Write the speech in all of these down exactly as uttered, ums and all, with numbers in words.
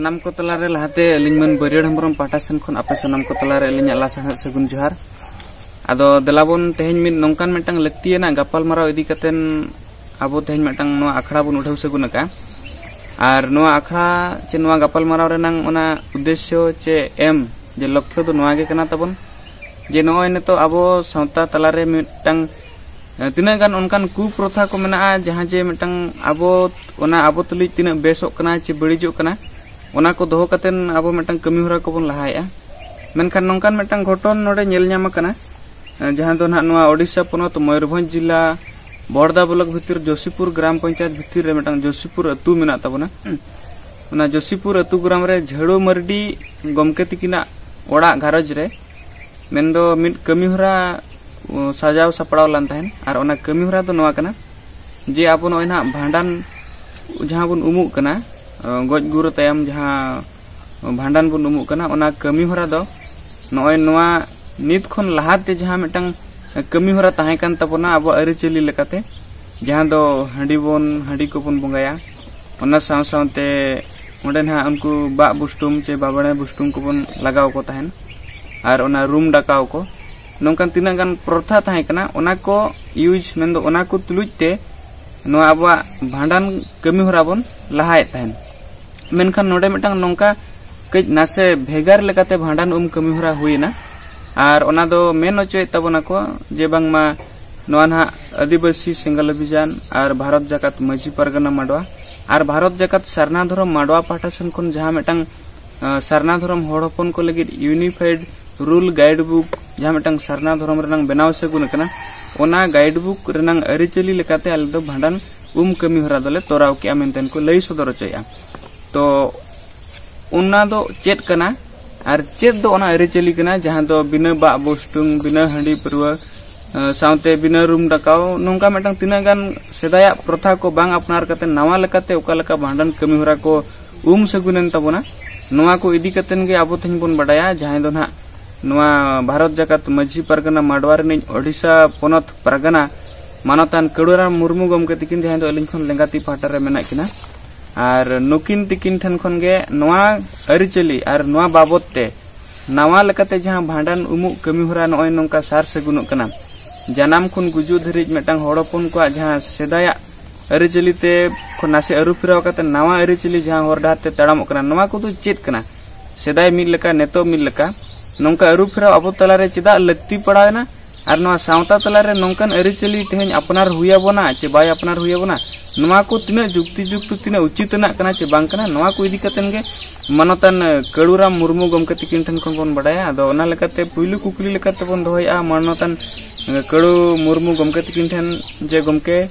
ᱥᱟᱱᱟᱢ ᱠᱚ ᱛᱟᱞᱟᱨᱮ ᱞᱟᱦᱟᱛᱮ ᱟᱹᱞᱤᱧ ᱢᱟᱹᱱ ᱵᱟᱹᱨᱭᱟᱹᱲ ᱦᱮᱢᱵᱨᱚᱢ ᱯᱟᱦᱴᱟ ᱥᱮᱱ ᱠᱷᱚᱱ ᱟᱯᱮ ᱥᱟᱱᱟᱢ ᱠᱚ ᱛᱟᱞᱟᱨᱮ ᱟᱹᱞᱤᱧᱟᱜ ᱞᱟᱥᱟᱲᱦᱮᱫ ᱥᱟᱹᱜᱩᱱ ᱡᱚᱦᱟᱨ᱾ ᱟᱫᱚ ᱫᱮᱞᱟ ᱵᱚᱱ ᱛᱮᱦᱮᱧ ᱢᱤᱫ ᱱᱚᱝᱠᱟᱱ ᱢᱤᱫᱴᱟᱝ ᱞᱟᱹᱠᱛᱤᱭᱟᱱᱟᱜ ᱜᱟᱯᱟᱞᱢᱟᱨᱟᱣ ᱤᱫᱤ ᱠᱟᱛᱮᱱ ᱟᱵᱚ ᱛᱮᱦᱮᱧ ᱢᱤᱫᱴᱟᱝ ᱱᱚᱣᱟ ᱟᱠᱷᱲᱟ ᱵᱚᱱ ᱩᱰᱷᱟᱹᱣ ᱥᱟᱹᱜᱩᱱ ᱟᱠᱟᱫᱼᱟ᱾ ᱟᱨ ᱱᱚᱣᱟ ᱟᱠᱷᱲᱟ ᱪᱮ ᱱᱚᱣᱟ ᱜᱟᱯᱟᱞᱢᱟᱨᱟᱣ ᱨᱮᱱᱟᱝ ᱚᱱᱟ ᱩᱫᱽᱫᱮᱥᱥᱚ ᱪᱮ ᱮᱢ ᱡᱮ ᱞᱚᱠᱠᱷᱚ ᱫᱚ ᱱᱚᱣᱟ ᱜᱮ ᱠᱟᱱᱟ ᱛᱟᱵᱚᱱ ᱡᱮ ᱱᱚᱜᱼᱚᱭ ᱱᱤᱛᱚᱜ ᱟᱵᱚ ᱥᱟᱶᱛᱟ ᱛᱟᱞᱟᱨᱮ ᱢᱤᱫᱴᱟᱝ, ᱮ, ᱛᱤᱱᱟᱹᱜ ᱜᱟᱱ ᱚᱱᱠᱟᱱ ᱠᱩᱯᱨᱚᱛᱷᱟ ᱠᱚ ᱢᱮᱱᱟᱜᱼᱟ, ᱡᱟᱦᱟᱸ ᱡᱮ ᱢᱤᱫᱴᱟᱝ ᱟᱵᱚ ᱚᱱᱟ ᱟᱵᱚ ᱛᱩᱞᱩᱡ ᱛᱤᱱᱟᱹᱜ ᱵᱮᱥᱚᱜ ᱠᱟᱱᱟ ᱪᱮ ᱵᱟᱹᱲᱤᱡᱚᱜ ᱠᱟᱱᱟ, ᱚᱱᱟ ᱠᱚ ᱫᱚᱦᱚ ᱠᱟᱛᱮᱱ ᱟᱵᱚ ᱢᱤᱫᱴᱟᱝ ᱠᱟᱹᱢᱤ ᱦᱚᱨᱟ ᱠᱚᱵᱚᱱ ᱞᱟᱦᱟᱭᱮᱫᱼᱟ᱾ ᱢᱮᱱᱠᱷᱟᱱ ᱱᱚᱝᱠᱟᱱ ᱢᱤᱫᱴᱟᱝ ᱜᱷᱚᱴᱚᱱ ᱱᱚᱰᱮ ᱧᱮᱞ ᱧᱟᱢ ᱟᱠᱟᱱᱟ, ᱮ, ᱡᱟᱦᱟᱸ ᱫᱚ ᱱᱟᱦᱟᱜ ᱱᱚᱣᱟ ᱳᱰᱤᱥᱟ ᱯᱚᱱᱚᱛ ᱢᱚᱭᱩᱨᱵᱷᱚᱸᱡᱽ ᱡᱤᱞᱟ ᱵᱚᱲᱫᱟ ᱵᱞᱚᱠ ᱵᱷᱤᱛᱤᱨ ᱡᱳᱥᱤᱯᱩᱨ ᱜᱨᱟᱢ ᱯᱚᱧᱪᱟᱭᱮᱛ ᱵᱷᱤᱛᱤᱨ ᱨᱮ ᱢᱤᱫᱴᱟᱝ ᱡᱳᱥᱤᱯᱩᱨ ᱟᱹᱛᱩ ᱢᱮᱱᱟᱜ ᱛᱟᱵᱚᱱᱟ᱾ ᱚᱱᱟ ᱡᱳᱥᱤᱯᱩᱨ ᱟᱹᱛᱩ ᱜᱨᱟᱢ ᱨᱮ ᱡᱷᱟᱹᱲᱩ ᱢᱟᱹᱨᱰᱤ ᱜᱚᱢᱠᱮ ᱛᱤᱠᱤᱱᱟᱜ ᱚᱲᱟᱜ ᱜᱷᱟᱨᱚᱸᱡᱽ ᱨᱮ ᱢᱮᱱᱫᱚ ᱢᱤᱫ ᱠᱟᱹᱢᱤ ᱦᱚᱨᱟ, ᱩ, ᱥᱟᱡᱟᱣ ᱥᱟᱯᱲᱟᱣ ᱞᱮᱱ ᱛᱟᱦᱮᱸᱱ᱾ ᱟᱨ ᱚᱱᱟ ᱠᱟᱹᱢᱤ ᱦᱚᱨᱟ ᱫᱚ ᱱᱚᱣᱟ ᱠᱟᱱᱟ ᱡᱮ ᱟᱵᱚ ᱱᱚᱜᱼᱚᱭ ᱱᱟᱦᱟᱜ ᱵᱷᱟᱸᱰᱟᱱ ᱡᱟᱦᱟᱸ ᱵᱚᱱ ᱩᱢᱩᱜ ᱠᱟᱱᱟ, ᱚ, ᱜᱚᱡ ᱜᱩᱨ ᱛᱟᱭᱚᱢ ᱡᱟᱦᱟᱸ ᱵᱷᱟᱸᱰᱟᱱ ᱵᱚᱱ ᱩᱢᱩᱜ ᱠᱟᱱᱟ, ᱚᱱᱟ ᱠᱟᱹᱢᱤ ᱦᱚᱨᱟ ᱫᱚ ᱱᱚᱜᱼᱚᱭ ᱱᱚᱣᱟ ᱱᱤᱛ ᱠᱷᱚᱱ ᱞᱟᱦᱟᱛᱮ ᱡᱟᱦᱟᱸ ᱢᱤᱫᱴᱟᱝ ᱠᱟᱹᱢᱤ ᱦᱚᱨᱟ ᱛᱟᱦᱮᱸ ᱠᱟᱱ ᱛᱟᱵᱚᱱᱟ ᱟᱵᱚᱣᱟᱜ ᱟᱹᱨᱤᱪᱟᱹᱞᱤ ᱞᱮᱠᱟᱛᱮ, ᱡᱟᱦᱟᱸ ᱫᱚ ᱦᱟᱺᱰᱤ ᱵᱚᱱ, ᱦᱟᱺᱰᱤ ᱠᱚᱵᱚᱱ ᱵᱚᱸᱜᱟᱭᱟ, ᱚᱱᱟ ᱥᱟᱶ ᱥᱟᱶᱛᱮ ᱚᱸᱰᱮ ᱱᱟᱦᱟᱜ ᱩᱱᱠᱩ ᱵᱟᱜ ᱵᱩᱥᱴᱩᱢ ᱪᱮ ᱵᱟᱵᱲᱮ ᱵᱩᱥᱴᱩᱢ ᱠᱚᱵᱚᱱ ᱞᱟᱜᱟᱣ ᱠᱚ ᱛᱟᱦᱮᱱ, ᱟᱨ ᱚᱱᱟ ᱨᱩᱢ ᱰᱟᱠᱟᱣ ᱠᱚ, ᱱᱚᱝᱠᱟᱱ ᱛᱤᱱᱟᱹᱜ ᱜᱟᱱ ᱯᱨᱚᱛᱷᱟ ᱛᱟᱦᱮᱸ ᱠᱟᱱᱟ, ᱚᱱᱟ ᱠᱚ ᱤᱭᱩᱡᱽ, ᱢᱮᱱᱫᱚ ᱚᱱᱟ ᱠᱚ ᱛᱩᱞᱩᱡ ᱛᱮ ᱱᱚᱣᱟ ᱟᱵᱚᱣᱟᱜ ᱵᱷᱟᱸᱰᱟᱱ ᱠᱟᱹᱢᱤ ᱦᱚᱨᱟ ᱵᱚᱱ ᱞᱟᱦᱟᱭᱮᱫ ᱛᱟᱦᱮᱱ᱾ ᱢᱮᱱᱠᱷᱟᱱ ᱱᱚᱰᱮ ᱢᱤᱫᱴᱟᱝ ᱱᱚᱝᱠᱟ ᱠᱟᱹᱡ ᱱᱟᱥᱮ ᱵᱷᱮᱜᱟᱨ ᱞᱮᱠᱟᱛᱮ ᱵᱷᱟᱸᱰᱟᱱ ᱩᱢ ᱠᱟᱹᱢᱤ ᱦᱚᱨᱟ ᱦᱩᱭᱮᱱᱟ᱾ ᱟᱨ ᱚᱱᱟ ᱫᱚ ᱢᱮᱱ ᱦᱚᱪᱚᱭᱮᱫ ᱛᱟᱵᱚᱱᱟ ᱠᱚ ᱡᱮ ᱵᱟᱝᱢᱟ ᱱᱚᱣᱟ ᱱᱟᱦᱟᱜ ᱟᱹᱫᱤᱵᱟᱹᱥᱤ ᱥᱮᱸᱜᱮᱞ ᱚᱵᱷᱤᱡᱟᱱ ᱟᱨ ᱵᱷᱟᱨᱚᱛ ᱡᱟᱠᱟᱛ ᱢᱟᱹᱡᱷᱤ ᱯᱟᱨᱜᱟᱱᱟ ᱢᱟᱰᱣᱟ ᱟᱨ ᱵᱷᱟᱨᱚᱛ ᱡᱟᱠᱟᱛ ᱥᱟᱨᱱᱟ ᱫᱷᱚᱨᱚᱢ ᱢᱟᱰᱣᱟ ᱯᱟᱦᱴᱟ ᱥᱮᱱ ᱠᱷᱚᱱ ᱡᱟᱦᱟᱸ ᱢᱤᱫᱴᱟᱝ, ᱟᱸ, ᱥᱟᱨᱱᱟ ᱫᱷᱚᱨᱚᱢ ᱦᱚᱲ ᱦᱚᱯᱚᱱ ᱠᱚ ᱞᱟᱹᱜᱤᱫ ᱤᱭᱩᱱᱤᱯᱷᱟᱭᱤᱰ ᱨᱩᱞ ᱜᱟᱭᱤᱰ ᱵᱩᱠ, ᱡᱟᱦᱟᱸ ᱢᱤᱫᱴᱟᱝ ᱥᱟᱨᱱᱟ ᱫᱷᱚᱨᱚᱢ ᱨᱮᱱᱟᱝ ᱵᱮᱱᱟᱣ ᱥᱟᱹᱜᱩᱱ ᱟᱠᱟᱱᱟ, ᱚᱱᱟ ᱜᱟᱭᱤᱰ ᱵᱩᱠ ᱨᱮᱱᱟᱝ ᱟᱹᱨᱤᱪᱟᱹᱞᱤ ᱞᱮᱠᱟᱛᱮ ᱟᱞᱮ ᱫᱚ ᱵᱷᱟᱸᱰᱟᱱ ᱩᱢ ᱠᱟᱹᱢᱤ ᱦᱚᱨᱟ ᱫᱚᱞᱮ ᱛᱚᱨᱟᱣ ᱠᱮᱜᱼᱟ ᱢᱮᱱᱛᱮ ᱠᱚ ᱞᱟᱹᱭ ᱥᱚᱫᱚᱨ ᱦᱚᱪᱚᱭᱮᱫᱼᱟ᱾ ᱛᱚ ᱚᱱᱟ ᱫᱚ ᱪᱮᱫ ᱠᱟᱱᱟ ᱟᱨ ᱪᱮᱫ ᱫᱚ ᱚᱱᱟ ᱟᱹᱨᱤᱪᱟᱹᱞᱤ ᱠᱟᱱᱟ ᱡᱟᱦᱟᱸ ᱫᱚ ᱵᱤᱱᱟᱹ ᱵᱟᱜ ᱵᱩᱥᱴᱩᱝ, ᱵᱤᱱᱟᱹ ᱦᱟᱺᱰᱤ ᱯᱟᱹᱨᱣᱟᱹ, ᱟᱸ, ᱥᱟᱶᱛᱮ ᱵᱤᱱᱟᱹ ᱨᱩᱢ ᱰᱟᱠᱟᱣ, ᱱᱚᱝᱠᱟ ᱢᱤᱫᱴᱟᱝ ᱛᱤᱱᱟᱹᱜ ᱜᱟᱱ ᱥᱮᱫᱟᱭᱟᱜ ᱯᱨᱚᱛᱷᱟ ᱠᱚ ᱵᱟᱝ ᱟᱯᱱᱟᱨ ᱠᱟᱛᱮ ᱱᱟᱣᱟ ᱞᱮᱠᱟᱛᱮ ᱚᱠᱟ ᱞᱮᱠᱟ ᱵᱷᱟᱸᱰᱟᱱ ᱠᱟᱹᱢᱤ ᱦᱚᱨᱟ ᱠᱚ ᱩᱢ ᱥᱟᱹᱜᱩᱱᱮᱱ ᱛᱟᱵᱚᱱᱟ, ᱱᱚᱣᱟ ᱠᱚ ᱤᱫᱤ ᱠᱟᱛᱮᱱ ᱜᱮ ᱟᱵᱚ ᱛᱮᱦᱮᱧ ᱵᱚᱱ ᱵᱟᱰᱟᱭᱟ᱾ ᱡᱟᱦᱟᱸᱭ ᱫᱚ ᱱᱟᱦᱟᱜ ᱱᱚᱣᱟ ᱵᱷᱟᱨᱚᱛ ᱡᱟᱠᱟᱛ ᱢᱟᱹᱡᱷᱤ ᱯᱟᱨᱜᱟᱱᱟ ᱢᱟᱰᱣᱟ ᱨᱤᱱᱤᱡ ᱳᱰᱤᱥᱟ ᱯᱚᱱᱚᱛ ᱯᱟᱨᱜᱟᱱᱟ ᱢᱟᱱᱚᱛᱟᱱ ᱠᱟᱹᱲᱩᱨᱟᱢ ᱢᱩᱨᱢᱩ ᱜᱚᱢᱠᱮ ᱛᱤᱠᱤᱱ, ᱡᱟᱦᱟᱸᱭ ᱫᱚ ᱟᱹᱞᱤᱧ ᱠᱷᱚᱱ ᱞᱮᱸᱜᱟ ᱛᱤ ᱯᱟᱦᱴᱟ ᱨᱮ ᱢᱮᱱᱟᱜ ᱠᱤᱱᱟ, ᱟᱨ ᱱᱩᱠᱤᱱ ᱛᱤᱠᱤᱱ ᱴᱷᱮᱱ ᱠᱷᱚᱱ ᱜᱮ ᱱᱚᱣᱟ ᱟᱹᱨᱤᱪᱟᱹᱞᱤ ᱟᱨ ᱱᱚᱣᱟ ᱵᱟᱵᱚᱛ ᱛᱮ ᱱᱟᱣᱟ ᱞᱮᱠᱟᱛᱮ ᱡᱟᱦᱟᱸ ᱵᱷᱟᱸᱰᱟᱱ ᱩᱢᱩᱜ ᱠᱟᱹᱢᱤ ᱦᱚᱨᱟ ᱱᱚᱜᱼᱚᱭ ᱱᱚᱝᱠᱟ ᱥᱟᱨ ᱥᱟᱹᱜᱩᱱᱚᱜ ᱠᱟᱱᱟ, ᱡᱟᱱᱟᱢ ᱠᱷᱚᱱ ᱜᱩᱡᱩᱜ ᱫᱷᱟᱹᱨᱤᱡ ᱢᱤᱫᱴᱟᱝ ᱦᱚᱲ ᱦᱚᱯᱚᱱ ᱠᱚᱣᱟᱜ ᱡᱟᱦᱟᱸ ᱥᱮᱫᱟᱭᱟᱜ ᱟᱹᱨᱤᱪᱟᱹᱞᱤ ᱛᱮ ᱠᱷᱚᱱ ᱱᱟᱥᱮ ᱟᱹᱨᱩ ᱯᱷᱮᱨᱟᱣ ᱠᱟᱛᱮ ᱱᱟᱣᱟ ᱟᱹᱨᱤᱪᱟᱹᱞᱤ ᱡᱟᱦᱟᱸ ᱦᱚᱨ ᱰᱟᱦᱟᱨ ᱛᱮ ᱛᱟᱲᱟᱢᱚᱜ ᱠᱟᱱᱟ, ᱱᱚᱣᱟ ᱠᱚᱫᱚ ᱪᱮᱫ ᱠᱟᱱᱟ? ᱥᱮᱫᱟᱭ ᱢᱤᱫ ᱞᱮᱠᱟ, ᱱᱤᱛᱚᱜ ᱢᱤᱫ ᱞᱮᱠᱟ, ᱱᱚᱝᱠᱟ ᱟᱹᱨᱩ ᱯᱷᱮᱨᱟᱣ ᱟᱵᱚ ᱛᱟᱞᱟᱨᱮ ᱪᱮᱫᱟᱜ ᱞᱟᱹᱠᱛᱤ ᱯᱟᱲᱟᱣ ᱮᱱᱟ? ᱟᱨ ᱱᱚᱣᱟ ᱥᱟᱶᱛᱟ ᱛᱟᱞᱟᱨᱮ ᱱᱚᱝᱠᱟᱱ ᱟᱹᱨᱤᱪᱟᱹᱞᱤ ᱛᱮᱦᱮᱧ ᱟᱯᱱᱟᱨ ᱦᱩᱭ ᱟᱵᱚᱱᱟ ᱪᱮ ᱵᱟᱭ ᱟᱯᱱᱟᱨ ᱦᱩᱭ ᱟᱵᱚᱱᱟ, ᱱᱚᱣᱟ ᱠᱚ ᱛᱤᱱᱟᱹᱜ ᱡᱩᱠᱛᱤ ᱡᱩᱠᱛᱤ, ᱛᱤᱱᱟᱹᱜ ᱩᱪᱤᱛ ᱟᱱᱟᱜ ᱠᱟᱱᱟ ᱪᱮ ᱵᱟᱝ ᱠᱟᱱᱟ, ᱱᱚᱣᱟ ᱠᱚ ᱤᱫᱤ ᱠᱟᱛᱮᱱ ᱜᱮ ᱢᱟᱱᱚᱛᱟᱱ ᱠᱟᱹᱲᱩᱨᱟᱢ ᱢᱩᱨᱢᱩ ᱜᱚᱢᱠᱮ ᱛᱤᱠᱤᱱ ᱴᱷᱮᱱ ᱠᱷᱚᱱ ᱵᱚᱱ ᱵᱟᱰᱟᱭᱟ᱾ ᱟᱫᱚ ᱚᱱᱟ ᱞᱮᱠᱟᱛᱮ ᱯᱩᱭᱞᱩ ᱠᱩᱠᱞᱤ ᱞᱮᱠᱟᱛᱮ ᱵᱚᱱ ᱫᱚᱦᱚᱭᱮᱫᱼᱟ ᱢᱟᱱᱚᱛᱟᱱ ᱠᱟᱹᱲᱩ ᱢᱩᱨᱢᱩ ᱜᱚᱢᱠᱮ ᱛᱤᱠᱤᱱ ᱴᱷᱮᱱ, ᱡᱮ ᱜᱚᱢᱠᱮ,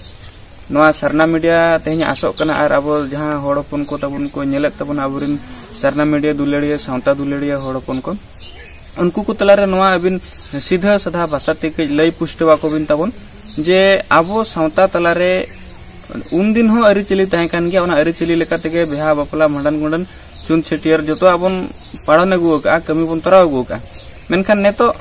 ᱱᱚᱣᱟ ᱥᱟᱨᱱᱟ ᱢᱤᱰᱤᱭᱟ ᱛᱮᱦᱮᱧ ᱟᱥᱚᱜ ᱠᱟᱱᱟ ᱟᱨ ᱟᱵᱚ ᱡᱟᱦᱟᱸ ᱦᱚᱲ ᱦᱚᱯᱚᱱ ᱠᱚ ᱛᱟᱵᱚᱱ ᱠᱚ ᱧᱮᱞᱮᱫ ᱛᱟᱵᱚᱱᱟ, ᱟᱵᱚᱨᱮᱱ ᱥᱟᱨᱱᱟ ᱢᱤᱰᱤᱭᱟ ᱫᱩᱞᱟᱹᱲᱤᱭᱟᱹ, ᱥᱟᱶᱛᱟ ᱫᱩᱞᱟᱹᱲᱤᱭᱟᱹ ᱦᱚᱲ ᱦᱚᱯᱚᱱ ᱠᱚ, ᱩᱱᱠᱩ ᱠᱚ ᱛᱟᱞᱟᱨᱮ ᱱᱚᱣᱟ ᱟᱹᱵᱤᱱ ᱥᱤᱫᱷᱟᱹ ᱥᱟᱫᱷᱟ ᱵᱷᱟᱥᱟ ᱛᱮ ᱠᱟᱹᱡ ᱞᱟᱹᱭ ᱯᱩᱥᱴᱟᱹᱣ ᱟᱠᱚ ᱵᱤᱱ ᱛᱟᱵᱚᱱ, ᱡᱮ ᱟᱵᱚ ᱥᱟᱶᱛᱟ ᱛᱟᱞᱟᱨᱮ ᱩᱱᱫᱤᱱ ᱦᱚᱸ ᱟᱹᱨᱤᱪᱟᱹᱞᱤ ᱛᱟᱦᱮᱸ ᱠᱟᱱ ᱜᱮᱭᱟ, ᱚᱱᱟ ᱟᱹᱨᱤᱪᱟᱹᱞᱤ ᱞᱮᱠᱟ ᱛᱮᱜᱮ ᱵᱤᱦᱟ, ᱵᱟᱯᱞᱟ, ᱵᱷᱟᱸᱰᱟᱱ, ᱜᱩᱸᱰᱟᱹᱱ, ᱪᱷᱩᱛ, ᱪᱷᱟᱹᱴᱭᱟᱹᱨ ᱡᱚᱛᱚᱣᱟᱜ ᱵᱚᱱ ᱯᱟᱲᱚᱱ ᱟᱹᱜᱩ ᱟᱠᱟᱫᱼᱟ, ᱠᱟᱹᱢᱤ ᱵᱚᱱ ᱛᱚᱨᱟᱣ ᱟᱹᱜᱩ ᱟᱠᱟᱫᱼᱟ᱾ ᱢᱮᱱᱠᱷᱟᱱ ᱱᱤᱛᱚᱜ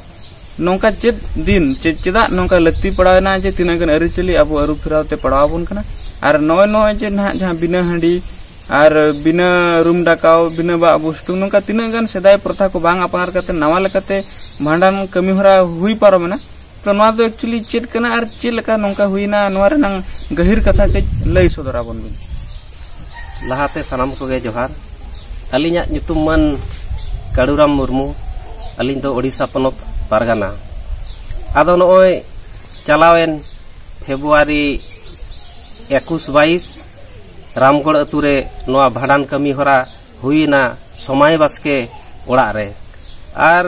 ᱱᱚᱝᱠᱟ ᱪᱮᱫ ᱫᱤᱱ, ᱪᱮᱫ, ᱪᱮᱫᱟᱜ ᱱᱚᱝᱠᱟ ᱞᱟᱹᱠᱛᱤ ᱯᱟᱲᱟᱣ ᱮᱱᱟ ᱡᱮ ᱛᱤᱱᱟᱹᱜ ᱜᱟᱱ ᱟᱹᱨᱤᱪᱟᱹᱞᱤ ᱟᱵᱚ ᱟᱹᱨᱩ ᱯᱷᱮᱨᱟᱣ ᱛᱮ ᱯᱟᱲᱟᱣ ᱟᱵᱚᱱ ᱠᱟᱱᱟ? ᱟᱨ ᱱᱚᱜᱼᱚᱭ, ᱱᱚᱜᱼᱚᱭ ᱡᱮ ᱱᱟᱦᱟᱜ ᱡᱟᱦᱟᱸ ᱵᱤᱱᱟᱹ ᱦᱟᱺᱰᱤ ᱟᱨ ᱵᱤᱱᱟᱹ ᱨᱩᱢ ᱰᱟᱠᱟᱣ, ᱵᱤᱱᱟᱹ ᱵᱟᱜ ᱵᱩᱥᱴᱩᱢ, ᱱᱚᱝᱠᱟ ᱛᱤᱱᱟᱹᱜ ᱜᱟᱱ ᱥᱮᱫᱟᱭ ᱯᱨᱚᱛᱷᱟ ᱠᱚ ᱵᱟᱝ ᱟᱯᱱᱟᱨ ᱠᱟᱛᱮ ᱱᱟᱣᱟ ᱞᱮᱠᱟᱛᱮ ᱵᱷᱟᱸᱰᱟᱱ ᱠᱟᱹᱢᱤ ᱦᱚᱨᱟ ᱦᱩᱭ ᱯᱟᱨᱚᱢᱮᱱᱟ, ᱛᱚ ᱱᱚᱣᱟ ᱫᱚ actually ᱪᱮᱫ ᱠᱟᱱᱟ ᱟᱨ ᱪᱮᱫ ᱞᱮᱠᱟ ᱱᱚᱝᱠᱟ ᱦᱩᱭᱱᱟ, ᱱᱚᱣᱟ ᱨᱮᱱᱟᱝ ᱜᱟᱹᱦᱤᱨ ᱠᱟᱛᱷᱟ ᱠᱟᱹᱡ ᱞᱟᱹᱭ ᱥᱚᱫᱚᱨ ᱟᱵᱚᱱ ᱵᱤᱱ᱾ ᱞᱟᱦᱟᱛᱮ ᱥᱟᱱᱟᱢ ᱠᱚᱜᱮ ᱡᱚᱦᱟᱨ᱾ ᱟᱹᱞᱤᱧᱟᱜ ᱧᱩᱛᱩᱢ ᱢᱟᱹᱱ ᱠᱟᱹᱲᱩᱨᱟᱢ ᱢᱩᱨᱢᱩ, ᱟᱹᱞᱤᱧ ᱫᱚ ᱳᱰᱤᱥᱟ ᱯᱚᱱᱚᱛ ᱯᱟᱨᱜᱟᱱᱟ᱾ ᱟᱫᱚ ᱱᱚᱜᱼᱚᱭ ᱪᱟᱞᱟᱣᱮᱱ ᱯᱷᱮᱵᱽᱨᱩᱣᱟᱨᱤ ᱮᱠᱩᱥ ᱵᱟᱭᱤᱥ ᱨᱟᱢᱜᱚᱲ ᱟᱹᱛᱩ ᱨᱮ ᱱᱚᱣᱟ ᱵᱷᱟᱸᱰᱟᱱ ᱠᱟᱹᱢᱤ ᱦᱚᱨᱟ ᱦᱩᱭᱮᱱᱟ ᱥᱚᱢᱟᱭ ᱵᱟᱥᱠᱮ ᱚᱲᱟᱜ ᱨᱮ᱾ ᱟᱨ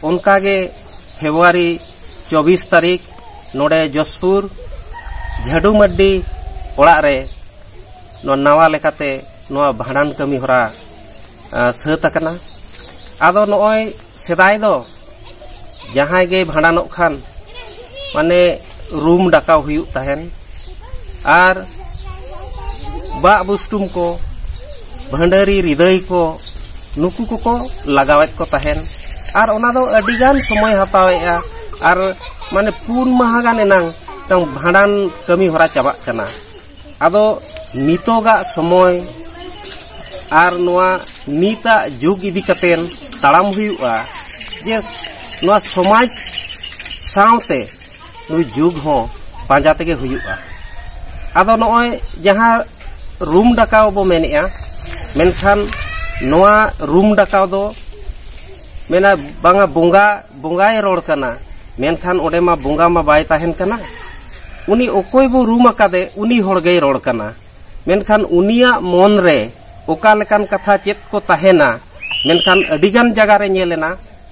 ᱚᱱᱠᱟᱜᱮ ᱯᱷᱮᱵᱽᱨᱩᱣᱟᱨᱤ ᱪᱚᱵᱵᱤᱥ ᱛᱟᱹᱨᱤᱠᱷ ᱱᱚᱰᱮ ᱡᱚᱥᱯᱩᱨ ᱡᱷᱟᱹᱰᱩ ᱢᱟᱹᱨᱰᱤ ᱚᱲᱟᱜ ᱨᱮ ᱱᱚᱣᱟ ᱱᱟᱣᱟ ᱞᱮᱠᱟᱛᱮ ᱱᱚᱣᱟ ᱵᱷᱟᱸᱰᱟᱱ ᱠᱟᱹᱢᱤ ᱦᱚᱨᱟ, ᱟ, ᱥᱟᱹᱛ ᱟᱠᱟᱱᱟ᱾ ᱟᱫᱚ ᱱᱚᱜᱼᱚᱭ ᱥᱮᱫᱟᱭ ᱫᱚ ᱡᱟᱦᱟᱸᱭ ᱜᱮ ᱵᱷᱟᱸᱰᱟᱱᱚᱜ ᱠᱷᱟᱱ ᱢᱟᱱᱮ ᱨᱩᱢ ᱰᱟᱠᱟᱣ ᱦᱩᱭᱩᱜ ᱛᱟᱦᱮᱱ, ᱟᱨ ᱵᱟᱜ ᱵᱩᱥᱴᱩᱢ ᱠᱚ, ᱵᱷᱟᱹᱰᱟᱹᱨᱤ ᱨᱤᱫᱟᱹᱭ ᱠᱚ, ᱱᱩᱠᱩ ᱠᱚᱠᱚ ᱞᱟᱜᱟᱣᱮᱫ ᱠᱚ ᱛᱟᱦᱮᱱ᱾ ᱟᱨ ᱚᱱᱟ ᱫᱚ ᱟᱹᱰᱤᱜᱟᱱ ᱥᱚᱢᱚᱭ ᱦᱟᱛᱟᱣᱮᱫᱼᱟ, ᱟᱨ ᱢᱟᱱᱮ ᱯᱩᱱ ᱢᱟᱦᱟ ᱜᱟᱱ ᱮᱱᱟᱝ ᱢᱤᱫᱴᱟᱝ ᱵᱷᱟᱸᱰᱟᱱ ᱠᱟᱹᱢᱤ ᱦᱚᱨᱟ ᱪᱟᱵᱟᱜ ᱠᱟᱱᱟ᱾ ᱟᱫᱚ ᱱᱤᱛᱚᱜᱟᱜ ᱥᱚᱢᱚᱭ ᱟᱨ ᱱᱚᱣᱟ ᱱᱤᱛᱟᱜ ᱡᱩᱜᱽ ᱤᱫᱤ ᱠᱟᱛᱮᱱ ᱛᱟᱲᱟᱢ ᱦᱩᱭᱩᱜᱼᱟ, ᱡᱮ ᱱᱚᱣᱟ ᱥᱚᱢᱟᱡᱽ ᱥᱟᱶᱛᱮ ᱱᱩᱭ ᱡᱩᱜᱽ ᱦᱚᱸ ᱯᱟᱸᱡᱟ ᱛᱮᱜᱮ ᱦᱩᱭᱩᱜᱼᱟ᱾ ᱟᱫᱚ ᱱᱚᱜᱼᱚᱭ ᱡᱟᱦᱟᱸ ᱨᱩᱢ ᱰᱟᱠᱟᱣ ᱵᱚ ᱢᱮᱱᱮᱜᱼᱟ, ᱢᱮᱱᱠᱷᱟᱱ ᱱᱚᱣᱟ ᱨᱩᱢ ᱰᱟᱠᱟᱣ ᱫᱚ ᱢᱮᱱᱟ ᱵᱟᱝᱟ ᱵᱚᱸᱜᱟ, ᱵᱚᱸᱜᱟᱭ ᱨᱚᱲ ᱠᱟᱱᱟ, ᱢᱮᱱᱠᱷᱟᱱ ᱚᱸᱰᱮ ᱢᱟ ᱵᱚᱸᱜᱟ ᱢᱟ ᱵᱟᱭ ᱛᱟᱦᱮᱱ ᱠᱟᱱᱟ᱾ ᱩᱱᱤ ᱚᱠᱚᱭ ᱵᱚ ᱨᱩᱢ ᱟᱠᱟᱫᱮ, ᱩᱱᱤ ᱦᱚᱲ ᱜᱮᱭ ᱨᱚᱲ ᱠᱟᱱᱟ᱾ ᱢᱮᱱᱠᱷᱟᱱ ᱩᱱᱤᱭᱟᱜ ᱢᱚᱱ ᱨᱮ ᱚᱠᱟ ᱞᱮᱠᱟᱱ ᱠᱟᱛᱷᱟ ᱪᱮᱫ ᱠᱚ ᱛᱟᱦᱮᱱᱟ, ᱢᱮᱱᱠᱷᱟᱱ ᱟᱹᱰᱤᱜᱟᱱ ᱡᱟᱭᱜᱟ ᱨᱮ ᱧᱮᱞ ᱮᱱᱟ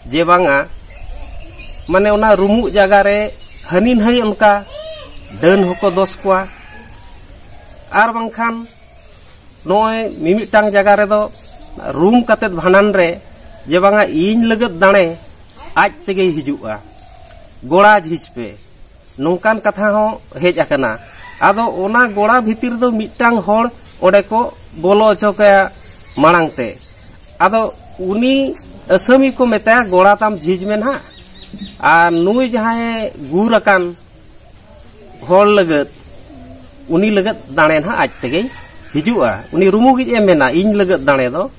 ᱡᱮ ᱵᱟᱝᱟ, ᱢᱟᱱᱮ ᱚᱱᱟ ᱨᱩᱢᱩᱜ ᱡᱟᱭᱜᱟ ᱨᱮ ᱦᱟᱹᱱᱤ ᱱᱟᱹᱭ ᱚᱱᱠᱟ ᱰᱟᱹᱱ ᱦᱚᱸᱠᱚ ᱫᱚᱥ ᱠᱚᱣᱟ᱾ ᱟᱨ ᱵᱟᱝᱠᱷᱟᱱ ᱱᱚᱜᱼᱚᱭ ᱢᱤᱢᱤᱫᱴᱟᱝ ᱡᱟᱭᱜᱟ ᱨᱮᱫᱚ ᱨᱩᱢ ᱠᱟᱛᱮᱫ ᱵᱷᱟᱸᱰᱟᱱ ᱨᱮ ᱡᱮ ᱵᱟᱝᱟ ᱤᱧ ᱞᱟᱹᱜᱤᱫ ᱫᱟᱲᱮ ᱟᱡ ᱛᱮᱜᱮᱭ ᱦᱤᱡᱩᱜᱼᱟ, ᱜᱚᱲᱟ ᱡᱷᱤᱡ ᱯᱮ, ᱱᱚᱝᱠᱟᱱ ᱠᱟᱛᱷᱟ ᱦᱚᱸ ᱦᱮᱡ ᱟᱠᱟᱱᱟ᱾ ᱟᱫᱚ ᱚᱱᱟ ᱜᱚᱲᱟ ᱵᱷᱤᱛᱤᱨ ᱫᱚ ᱢᱤᱫᱴᱟᱝ ᱦᱚᱲ ᱚᱸᱰᱮ ᱠᱚ ᱵᱚᱞᱚ ᱦᱚᱪᱚ ᱠᱟᱭᱟ ᱢᱟᱲᱟᱝ ᱛᱮ᱾ ᱟᱫᱚ ᱩᱱᱤ ᱟᱹᱥᱟᱹᱢᱤ ᱠᱚ ᱢᱮᱛᱟᱭᱟ, "ᱜᱚᱲᱟ ᱛᱟᱢ ᱡᱷᱤᱡ ᱢᱮ ᱱᱟᱦᱟᱜ, ᱟᱨ ᱱᱩᱭ ᱡᱟᱦᱟᱸᱭ ᱜᱩᱨ ᱟᱠᱟᱱ ᱦᱚᱲ ᱞᱟᱹᱜᱤᱫ, ᱩᱱᱤ ᱞᱟᱹᱜᱤᱫ ᱫᱟᱲᱮ ᱱᱟᱦᱟᱜ ᱟᱡ ᱛᱮᱜᱮᱭ ᱦᱤᱡᱩᱜᱼᱟ, ᱩᱱᱤ ᱨᱩᱢᱩᱜᱤᱡ ᱮ ᱢᱮᱱᱟ, ᱤᱧ ᱞᱟᱹᱜᱤᱫ ᱫᱟᱲᱮ ᱫᱚ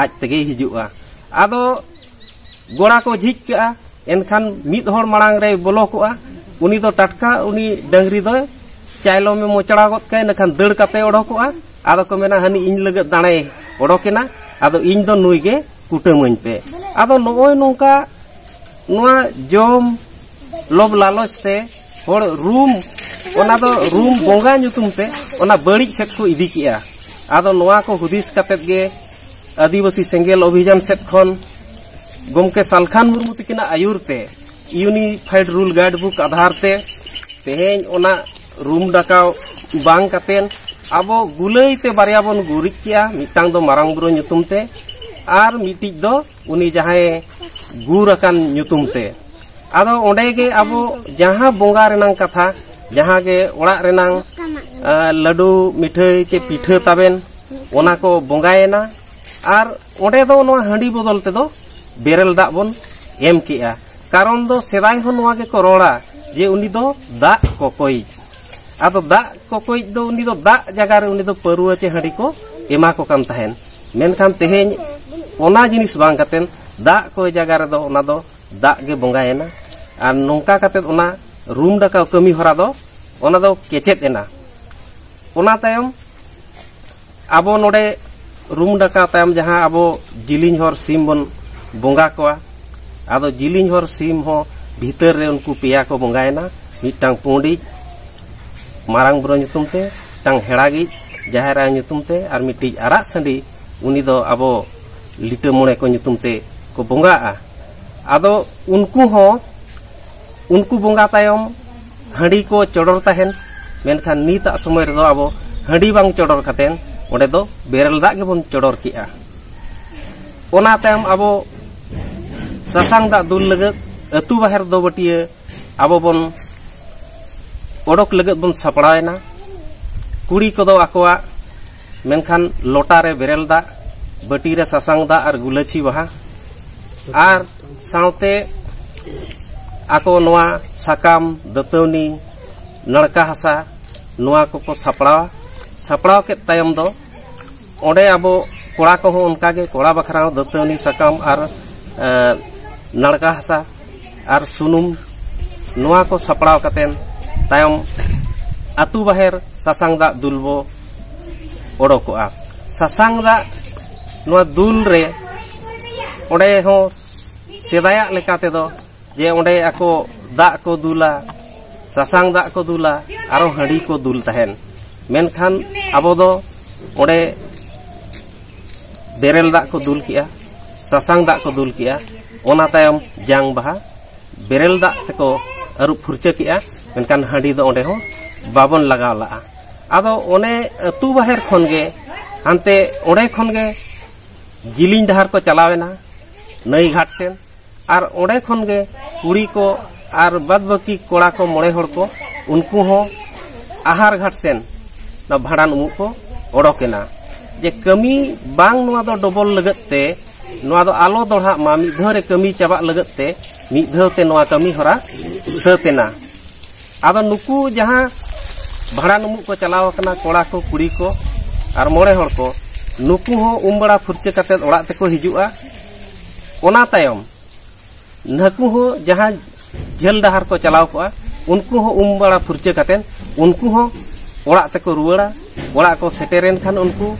ᱟᱡ ᱛᱮᱜᱮᱭ ᱦᱤᱡᱩᱜᱼᱟ᱾" ᱟᱫᱚ ᱜᱚᱲᱟ ᱠᱚ ᱡᱷᱤᱡ ᱠᱟᱜᱼᱟ, ᱮᱱᱠᱷᱟᱱ ᱢᱤᱫ ᱦᱚᱲ ᱢᱟᱲᱟᱝ ᱨᱮᱭ ᱵᱚᱞᱚ ᱠᱚᱜᱼᱟ, ᱩᱱᱤ ᱫᱚ ᱴᱟᱴᱠᱟ ᱩᱱᱤ ᱰᱟᱹᱝᱨᱤ ᱫᱚᱭ ᱪᱟᱭᱞᱚᱢᱮ ᱢᱚᱪᱲᱟ ᱜᱚᱫ ᱠᱟᱭᱟ, ᱤᱱᱟᱹᱠᱷᱟᱱ ᱫᱟᱹᱲ ᱠᱟᱛᱮ ᱚᱰᱚᱠᱚᱜᱼᱟ᱾ ᱟᱫᱚ ᱠᱚ ᱢᱮᱱᱟ, "ᱦᱟᱹᱱᱤ ᱤᱧ ᱞᱟᱹᱜᱤᱫ ᱫᱟᱲᱮᱭ ᱚᱰᱚᱠᱮᱱᱟ, ᱟᱫᱚ ᱤᱧ ᱫᱚ ᱱᱩᱭ ᱜᱮ ᱠᱩᱴᱟᱹᱢᱟᱹᱧ ᱯᱮ᱾" ᱟᱫᱚ ᱱᱚᱜᱼᱚᱭ ᱱᱚᱝᱠᱟ ᱱᱚᱣᱟ ᱡᱚᱢ ᱞᱚᱵᱽ ᱞᱟᱞᱚᱪ ᱛᱮ ᱦᱚᱲ ᱨᱩᱢ, ᱚᱱᱟ ᱫᱚ ᱨᱩᱢ ᱵᱚᱸᱜᱟ ᱧᱩᱛᱩᱢ ᱛᱮ ᱚᱱᱟ ᱵᱟᱹᱲᱤᱡ ᱥᱮᱫ ᱠᱚ ᱤᱫᱤ ᱠᱮᱜᱼᱟ᱾ ᱟᱫᱚ ᱱᱚᱣᱟ ᱠᱚ ᱦᱩᱫᱤᱥ ᱠᱟᱛᱮᱫ ᱜᱮ ᱟᱹᱫᱤᱵᱟᱹᱥᱤ ᱥᱮᱸᱜᱮᱞ ᱚᱵᱷᱤᱡᱟᱱ ᱥᱮᱫ ᱠᱷᱚᱱ ᱜᱚᱢᱠᱮ ᱥᱟᱞᱠᱷᱟᱱ ᱢᱩᱨᱢᱩ ᱛᱤᱠᱤᱱᱟᱜ ᱟᱹᱭᱩᱨ ᱛᱮ Unified Rule Guide Book Aadhaar ᱛᱮ ᱛᱮᱦᱮᱧ ᱚᱱᱟ ᱨᱩᱢ ᱰᱟᱠᱟᱣ ᱵᱟᱝ ᱠᱟᱛᱮᱱ ᱟᱵᱚ ᱜᱩᱞᱟᱹᱭ ᱛᱮ ᱵᱟᱨᱭᱟ ᱵᱚᱱ ᱜᱩᱨᱤᱡ ᱠᱮᱜᱼᱟ, ᱢᱤᱫᱴᱟᱝ ᱫᱚ ᱢᱟᱨᱟᱝ ᱵᱩᱨᱩ ᱧᱩᱛᱩᱢ ᱛᱮ ᱟᱨ ᱢᱤᱫᱴᱤᱡ ᱫᱚ ᱩᱱᱤ ᱡᱟᱦᱟᱸᱭ ᱜᱩᱨ ᱟᱠᱟᱱ ᱧᱩᱛᱩᱢ ᱛᱮ᱾ ᱟᱫᱚ ᱚᱸᱰᱮ ᱜᱮ ᱟᱵᱚ ᱡᱟᱦᱟᱸ ᱵᱚᱸᱜᱟ ᱨᱮᱱᱟᱝ ᱠᱟᱛᱷᱟ, ᱡᱟᱦᱟᱸ ᱜᱮ ᱚᱲᱟᱜ ᱨᱮᱱᱟᱝ, ᱟ, ᱞᱟᱹᱰᱩ, ᱢᱤᱴᱷᱟᱹᱭ ᱪᱮ ᱯᱤᱴᱷᱟᱹ ᱛᱟᱵᱮᱱ, ᱚᱱᱟ ᱠᱚ ᱵᱚᱸᱜᱟᱭᱮᱱᱟ᱾ ᱟᱨ ᱚᱸᱰᱮ ᱫᱚ ᱱᱚᱣᱟ ᱦᱟᱺᱰᱤ ᱵᱚᱫᱚᱞ ᱛᱮᱫᱚ ᱵᱮᱨᱮᱞ ᱫᱟᱜ ᱵᱚᱱ ᱮᱢ ᱠᱮᱜᱼᱟ᱾ ᱠᱟᱨᱚᱱ ᱫᱚ ᱥᱮᱫᱟᱭ ᱦᱚᱸ ᱱᱚᱣᱟ ᱜᱮᱠᱚ ᱨᱚᱲᱟ ᱡᱮ ᱩᱱᱤ ᱫᱚ ᱫᱟᱜ ᱠᱚᱠᱚᱭᱤᱡ᱾ ᱟᱫᱚ ᱫᱟᱜ ᱠᱚᱠᱚᱭᱤᱡ ᱫᱚ ᱩᱱᱤ ᱫᱚ ᱫᱟᱜ ᱡᱟᱭᱜᱟ ᱨᱮ ᱩᱱᱤ ᱫᱚ ᱯᱟᱹᱨᱣᱟᱹ ᱪᱮ ᱦᱟᱺᱰᱤ ᱠᱚ ᱮᱢᱟ ᱠᱚ ᱠᱟᱱ ᱛᱟᱦᱮᱱ᱾ ᱢᱮᱱᱠᱷᱟᱱ ᱛᱮᱦᱮᱧ ᱚᱱᱟ ᱡᱤᱱᱤᱥ ᱵᱟᱝ ᱠᱟᱛᱮᱱ ᱫᱟᱜ ᱠᱚ ᱡᱟᱭᱜᱟ ᱨᱮᱫᱚ ᱚᱱᱟ ᱫᱚ ᱫᱟᱜ ᱜᱮ ᱵᱚᱸᱜᱟᱭᱮᱱᱟ᱾ ᱟᱨ ᱱᱚᱝᱠᱟ ᱠᱟᱛᱮᱫ ᱚᱱᱟ ᱨᱩᱢ ᱰᱟᱠᱟᱣ ᱠᱟᱹᱢᱤ ᱦᱚᱨᱟ ᱫᱚ ᱚᱱᱟ ᱫᱚ ᱠᱮᱪᱮᱫ ᱮᱱᱟ᱾ ᱚᱱᱟ ᱛᱟᱭᱚᱢ ᱟᱵᱚ ᱱᱚᱰᱮ ᱨᱩᱢ ᱰᱟᱠᱟᱣ ᱛᱟᱭᱚᱢ ᱡᱟᱦᱟᱸ ᱟᱵᱚ ᱡᱤᱞᱤᱧ ᱦᱚᱨ ᱥᱤᱢ ᱵᱚᱱ ᱵᱚᱸᱜᱟ ᱠᱚᱣᱟ, ᱟᱫᱚ ᱡᱤᱞᱤᱧ ᱦᱚᱨ ᱥᱤᱢ ᱦᱚᱸ ᱵᱷᱤᱛᱟᱹᱨ ᱨᱮ ᱩᱱᱠᱩ ᱯᱮᱭᱟ ᱠᱚ ᱵᱚᱸᱜᱟᱭᱮᱱᱟ, ᱢᱤᱫᱴᱟᱝ ᱯᱩᱸᱰᱤᱡ ᱢᱟᱨᱟᱝ ᱵᱩᱨᱩ ᱧᱩᱛᱩᱢ ᱛᱮ, ᱢᱤᱫᱴᱟᱝ ᱦᱮᱲᱟᱜᱤᱡ ᱡᱟᱦᱮᱨ ᱟᱭᱳ ᱧᱩᱛᱩᱢ ᱛᱮ, ᱟᱨ ᱢᱤᱫᱴᱤᱡ ᱟᱨᱟᱜ ᱥᱟᱺᱰᱤ, ᱩᱱᱤ ᱫᱚ ᱟᱵᱚ ᱞᱤᱴᱟᱹ ᱢᱚᱬᱮ ᱠᱚ ᱧᱩᱛᱩᱢ ᱛᱮ ᱠᱚ ᱵᱚᱸᱜᱟᱜᱼᱟ᱾ ᱟᱫᱚ ᱩᱱᱠᱩ ᱦᱚᱸ, ᱩᱱᱠᱩ ᱵᱚᱸᱜᱟ ᱛᱟᱭᱚᱢ ᱦᱟᱺᱰᱤ ᱠᱚ ᱪᱚᱰᱚᱨ ᱛᱟᱦᱮᱱ, ᱢᱮᱱᱠᱷᱟᱱ ᱱᱤᱛᱟᱜ ᱥᱚᱢᱚᱭ ᱨᱮᱫᱚ ᱟᱵᱚ ᱦᱟᱺᱰᱤ ᱵᱟᱝ ᱪᱚᱰᱚᱨ ᱠᱟᱛᱮᱱ ᱚᱸᱰᱮ ᱫᱚ ᱵᱮᱨᱮᱞ ᱫᱟᱜ ᱜᱮᱵᱚᱱ ᱪᱚᱰᱚᱨ ᱠᱮᱜᱼᱟ᱾ ᱚᱱᱟ ᱛᱟᱭᱚᱢ ᱟᱵᱚ ᱥᱟᱥᱟᱝ ᱫᱟᱜ ᱫᱩᱞ ᱞᱟᱹᱜᱤᱫ ᱟᱹᱛᱩ ᱵᱟᱦᱮᱨ ᱫᱚ ᱵᱟᱹᱴᱤᱭᱟᱹ ᱟᱵᱚ ᱵᱚᱱ ᱚᱰᱚᱠ ᱞᱟᱹᱜᱤᱫ ᱵᱚᱱ ᱥᱟᱯᱲᱟᱣ ᱮᱱᱟ᱾ ᱠᱩᱲᱤ ᱠᱚᱫᱚ ᱟᱠᱚᱣᱟᱜ ᱢᱮᱱᱠᱷᱟᱱ ᱞᱚᱴᱟ ᱨᱮ ᱵᱮᱨᱮᱞ ᱫᱟᱜ, ᱵᱟᱹᱴᱤ ᱨᱮ ᱥᱟᱥᱟᱝ ᱫᱟᱜ ᱟᱨ ᱜᱩᱞᱟᱹᱪᱷᱤ ᱵᱟᱦᱟ, ᱟᱨ ᱥᱟᱶᱛᱮ ᱟᱠᱚ ᱱᱚᱣᱟ ᱥᱟᱠᱟᱢ, ᱫᱟᱹᱛᱟᱹᱣᱱᱤ, ᱱᱟᱲᱠᱟ ᱦᱟᱥᱟ, ᱱᱚᱣᱟ ᱠᱚᱠᱚ ᱥᱟᱯᱲᱟᱣᱟ᱾ ᱥᱟᱯᱲᱟᱣ ᱠᱮᱫ ᱛᱟᱭᱚᱢ ᱫᱚ ᱚᱸᱰᱮ ᱟᱵᱚ ᱠᱚᱲᱟ ᱠᱚᱦᱚᱸ ᱚᱱᱠᱟᱜᱮ, ᱠᱚᱲᱟ ᱵᱟᱠᱷᱨᱟ ᱦᱚᱸ ᱫᱟᱹᱛᱟᱹᱣᱱᱤ ᱥᱟᱠᱟᱢ ᱟᱨ, ᱮ, ᱱᱟᱲᱠᱟ ᱦᱟᱥᱟ ᱟᱨ ᱥᱩᱱᱩᱢ, ᱱᱚᱣᱟ ᱠᱚ ᱥᱟᱯᱲᱟᱣ ᱠᱟᱛᱮᱱ ᱛᱟᱭᱚᱢ ᱟᱹᱛᱩ ᱵᱟᱦᱮᱨ ᱥᱟᱥᱟᱝ ᱫᱟᱜ ᱫᱩᱞ ᱵᱚ ᱚᱰᱚᱠᱚᱜᱼᱟ᱾ ᱥᱟᱥᱟᱝ ᱫᱟᱜ ᱱᱚᱣᱟ ᱫᱩᱞ ᱨᱮ ᱚᱸᱰᱮ ᱦᱚᱸ ᱥᱮᱫᱟᱭᱟᱜ ᱞᱮᱠᱟ ᱛᱮᱫᱚ ᱡᱮ ᱚᱸᱰᱮ ᱟᱠᱚ ᱫᱟᱜ ᱠᱚ ᱫᱩᱞᱟ, ᱥᱟᱥᱟᱝ ᱫᱟᱜ ᱠᱚ ᱫᱩᱞᱟ, ᱟᱨᱚ ᱦᱟᱺᱰᱤ ᱠᱚ ᱫᱩᱞ ᱛᱟᱦᱮᱱ᱾ ᱢᱮᱱᱠᱷᱟᱱ ᱟᱵᱚ ᱫᱚ ᱚᱸᱰᱮ ᱵᱮᱨᱮᱞ ᱫᱟᱜ ᱠᱚ ᱫᱩᱞ ᱠᱮᱜᱼᱟ, ᱥᱟᱥᱟᱝ ᱫᱟᱜ ᱠᱚ ᱫᱩᱞ ᱠᱮᱜᱼᱟ, ᱚᱱᱟ ᱛᱟᱭᱚᱢ ᱡᱟᱝ ᱵᱟᱦᱟ ᱵᱮᱨᱮᱞ ᱫᱟᱜ ᱛᱮᱠᱚ ᱟᱹᱨᱩᱵ ᱯᱷᱩᱨᱪᱟᱹ ᱠᱮᱜᱼᱟ, ᱢᱮᱱᱠᱷᱟᱱ ᱦᱟᱺᱰᱤ ᱫᱚ ᱚᱸᱰᱮ ᱦᱚᱸ ᱵᱟᱵᱚᱱ ᱞᱟᱜᱟᱣ ᱞᱟᱜᱼᱟ᱾ ᱟᱫᱚ ᱚᱱᱮ ᱟᱹᱛᱩ ᱵᱟᱦᱮᱨ ᱠᱷᱚᱱ ᱜᱮ, ᱦᱟᱱᱛᱮ ᱚᱸᱰᱮ ᱠᱷᱚᱱ ᱜᱮ ᱡᱤᱞᱤᱧ ᱰᱟᱦᱟᱨ ᱠᱚ ᱪᱟᱞᱟᱣ ᱮᱱᱟ ᱱᱟᱹᱭ ᱜᱷᱟᱴ ᱥᱮᱱ, ᱟᱨ ᱚᱸᱰᱮ ᱠᱷᱚᱱ ᱜᱮ ᱠᱩᱲᱤ ᱠᱚ ᱟᱨ ᱵᱟᱫ ᱵᱟᱹᱠᱤ ᱠᱚᱲᱟ ᱠᱚ ᱢᱚᱬᱮ ᱦᱚᱲ ᱠᱚ, ᱩᱱᱠᱩ ᱦᱚᱸ ᱟᱦᱟᱨ ᱜᱷᱟᱴ ᱥᱮᱱ ᱚᱱᱟ ᱵᱷᱟᱸᱰᱟᱱ ᱩᱢᱩᱜ ᱠᱚ ᱚᱰᱚᱠ ᱮᱱᱟ᱾ ᱡᱮ ᱠᱟᱹᱢᱤ ᱵᱟᱝ ᱱᱚᱣᱟ ᱫᱚ ᱰᱚᱵᱚᱞ ᱞᱟᱹᱜᱤᱫ ᱛᱮ, ᱱᱚᱣᱟ ᱫᱚ ᱟᱞᱚ ᱫᱚᱲᱦᱟᱜ ᱢᱟ, ᱢᱤᱫ ᱫᱷᱟᱣ ᱨᱮ ᱠᱟᱹᱢᱤ ᱪᱟᱵᱟᱜ ᱞᱟᱹᱜᱤᱫ ᱛᱮ ᱢᱤᱫ ᱫᱷᱟᱣ ᱛᱮ ᱱᱚᱣᱟ ᱠᱟᱹᱢᱤ ᱦᱚᱨᱟ ᱥᱟᱹᱛ ᱮᱱᱟ᱾ ᱟᱫᱚ ᱱᱩᱠᱩ ᱡᱟᱦᱟᱸ ᱵᱷᱟᱸᱰᱟᱱ ᱩᱢᱩᱜ ᱠᱚ ᱪᱟᱞᱟᱣ ᱟᱠᱟᱱᱟ ᱠᱚᱲᱟ ᱠᱚ, ᱠᱩᱲᱤ ᱠᱚ ᱟᱨ ᱢᱚᱬᱮ ᱦᱚᱲ ᱠᱚ, ᱱᱩᱠᱩ ᱦᱚᱸ ᱩᱢ ᱵᱟᱲᱟ ᱯᱷᱩᱨᱪᱟᱹ ᱠᱟᱛᱮ ᱚᱲᱟᱜ ᱛᱮᱠᱚ ᱦᱤᱡᱩᱜᱼᱟ᱾ ᱚᱱᱟ ᱛᱟᱭᱚᱢ ᱱᱩᱠᱩ ᱦᱚᱸ ᱡᱟᱦᱟᱸ ᱡᱷᱟᱹᱞ ᱰᱟᱦᱟᱨ ᱠᱚ ᱪᱟᱞᱟᱣ ᱠᱚᱜᱼᱟ, ᱩᱱᱠᱩ ᱦᱚᱸ ᱩᱢ ᱵᱟᱲᱟ ᱯᱷᱩᱨᱪᱟᱹ ᱠᱟᱛᱮ ᱩᱱᱠᱩ ᱦᱚᱸ ᱚᱲᱟᱜ ᱛᱮᱠᱚ ᱨᱩᱣᱟᱹᱲᱟ᱾ ᱚᱲᱟᱜ ᱠᱚ ᱥᱮᱴᱮᱨᱮᱱ ᱠᱷᱟᱱ ᱩᱱᱠᱩ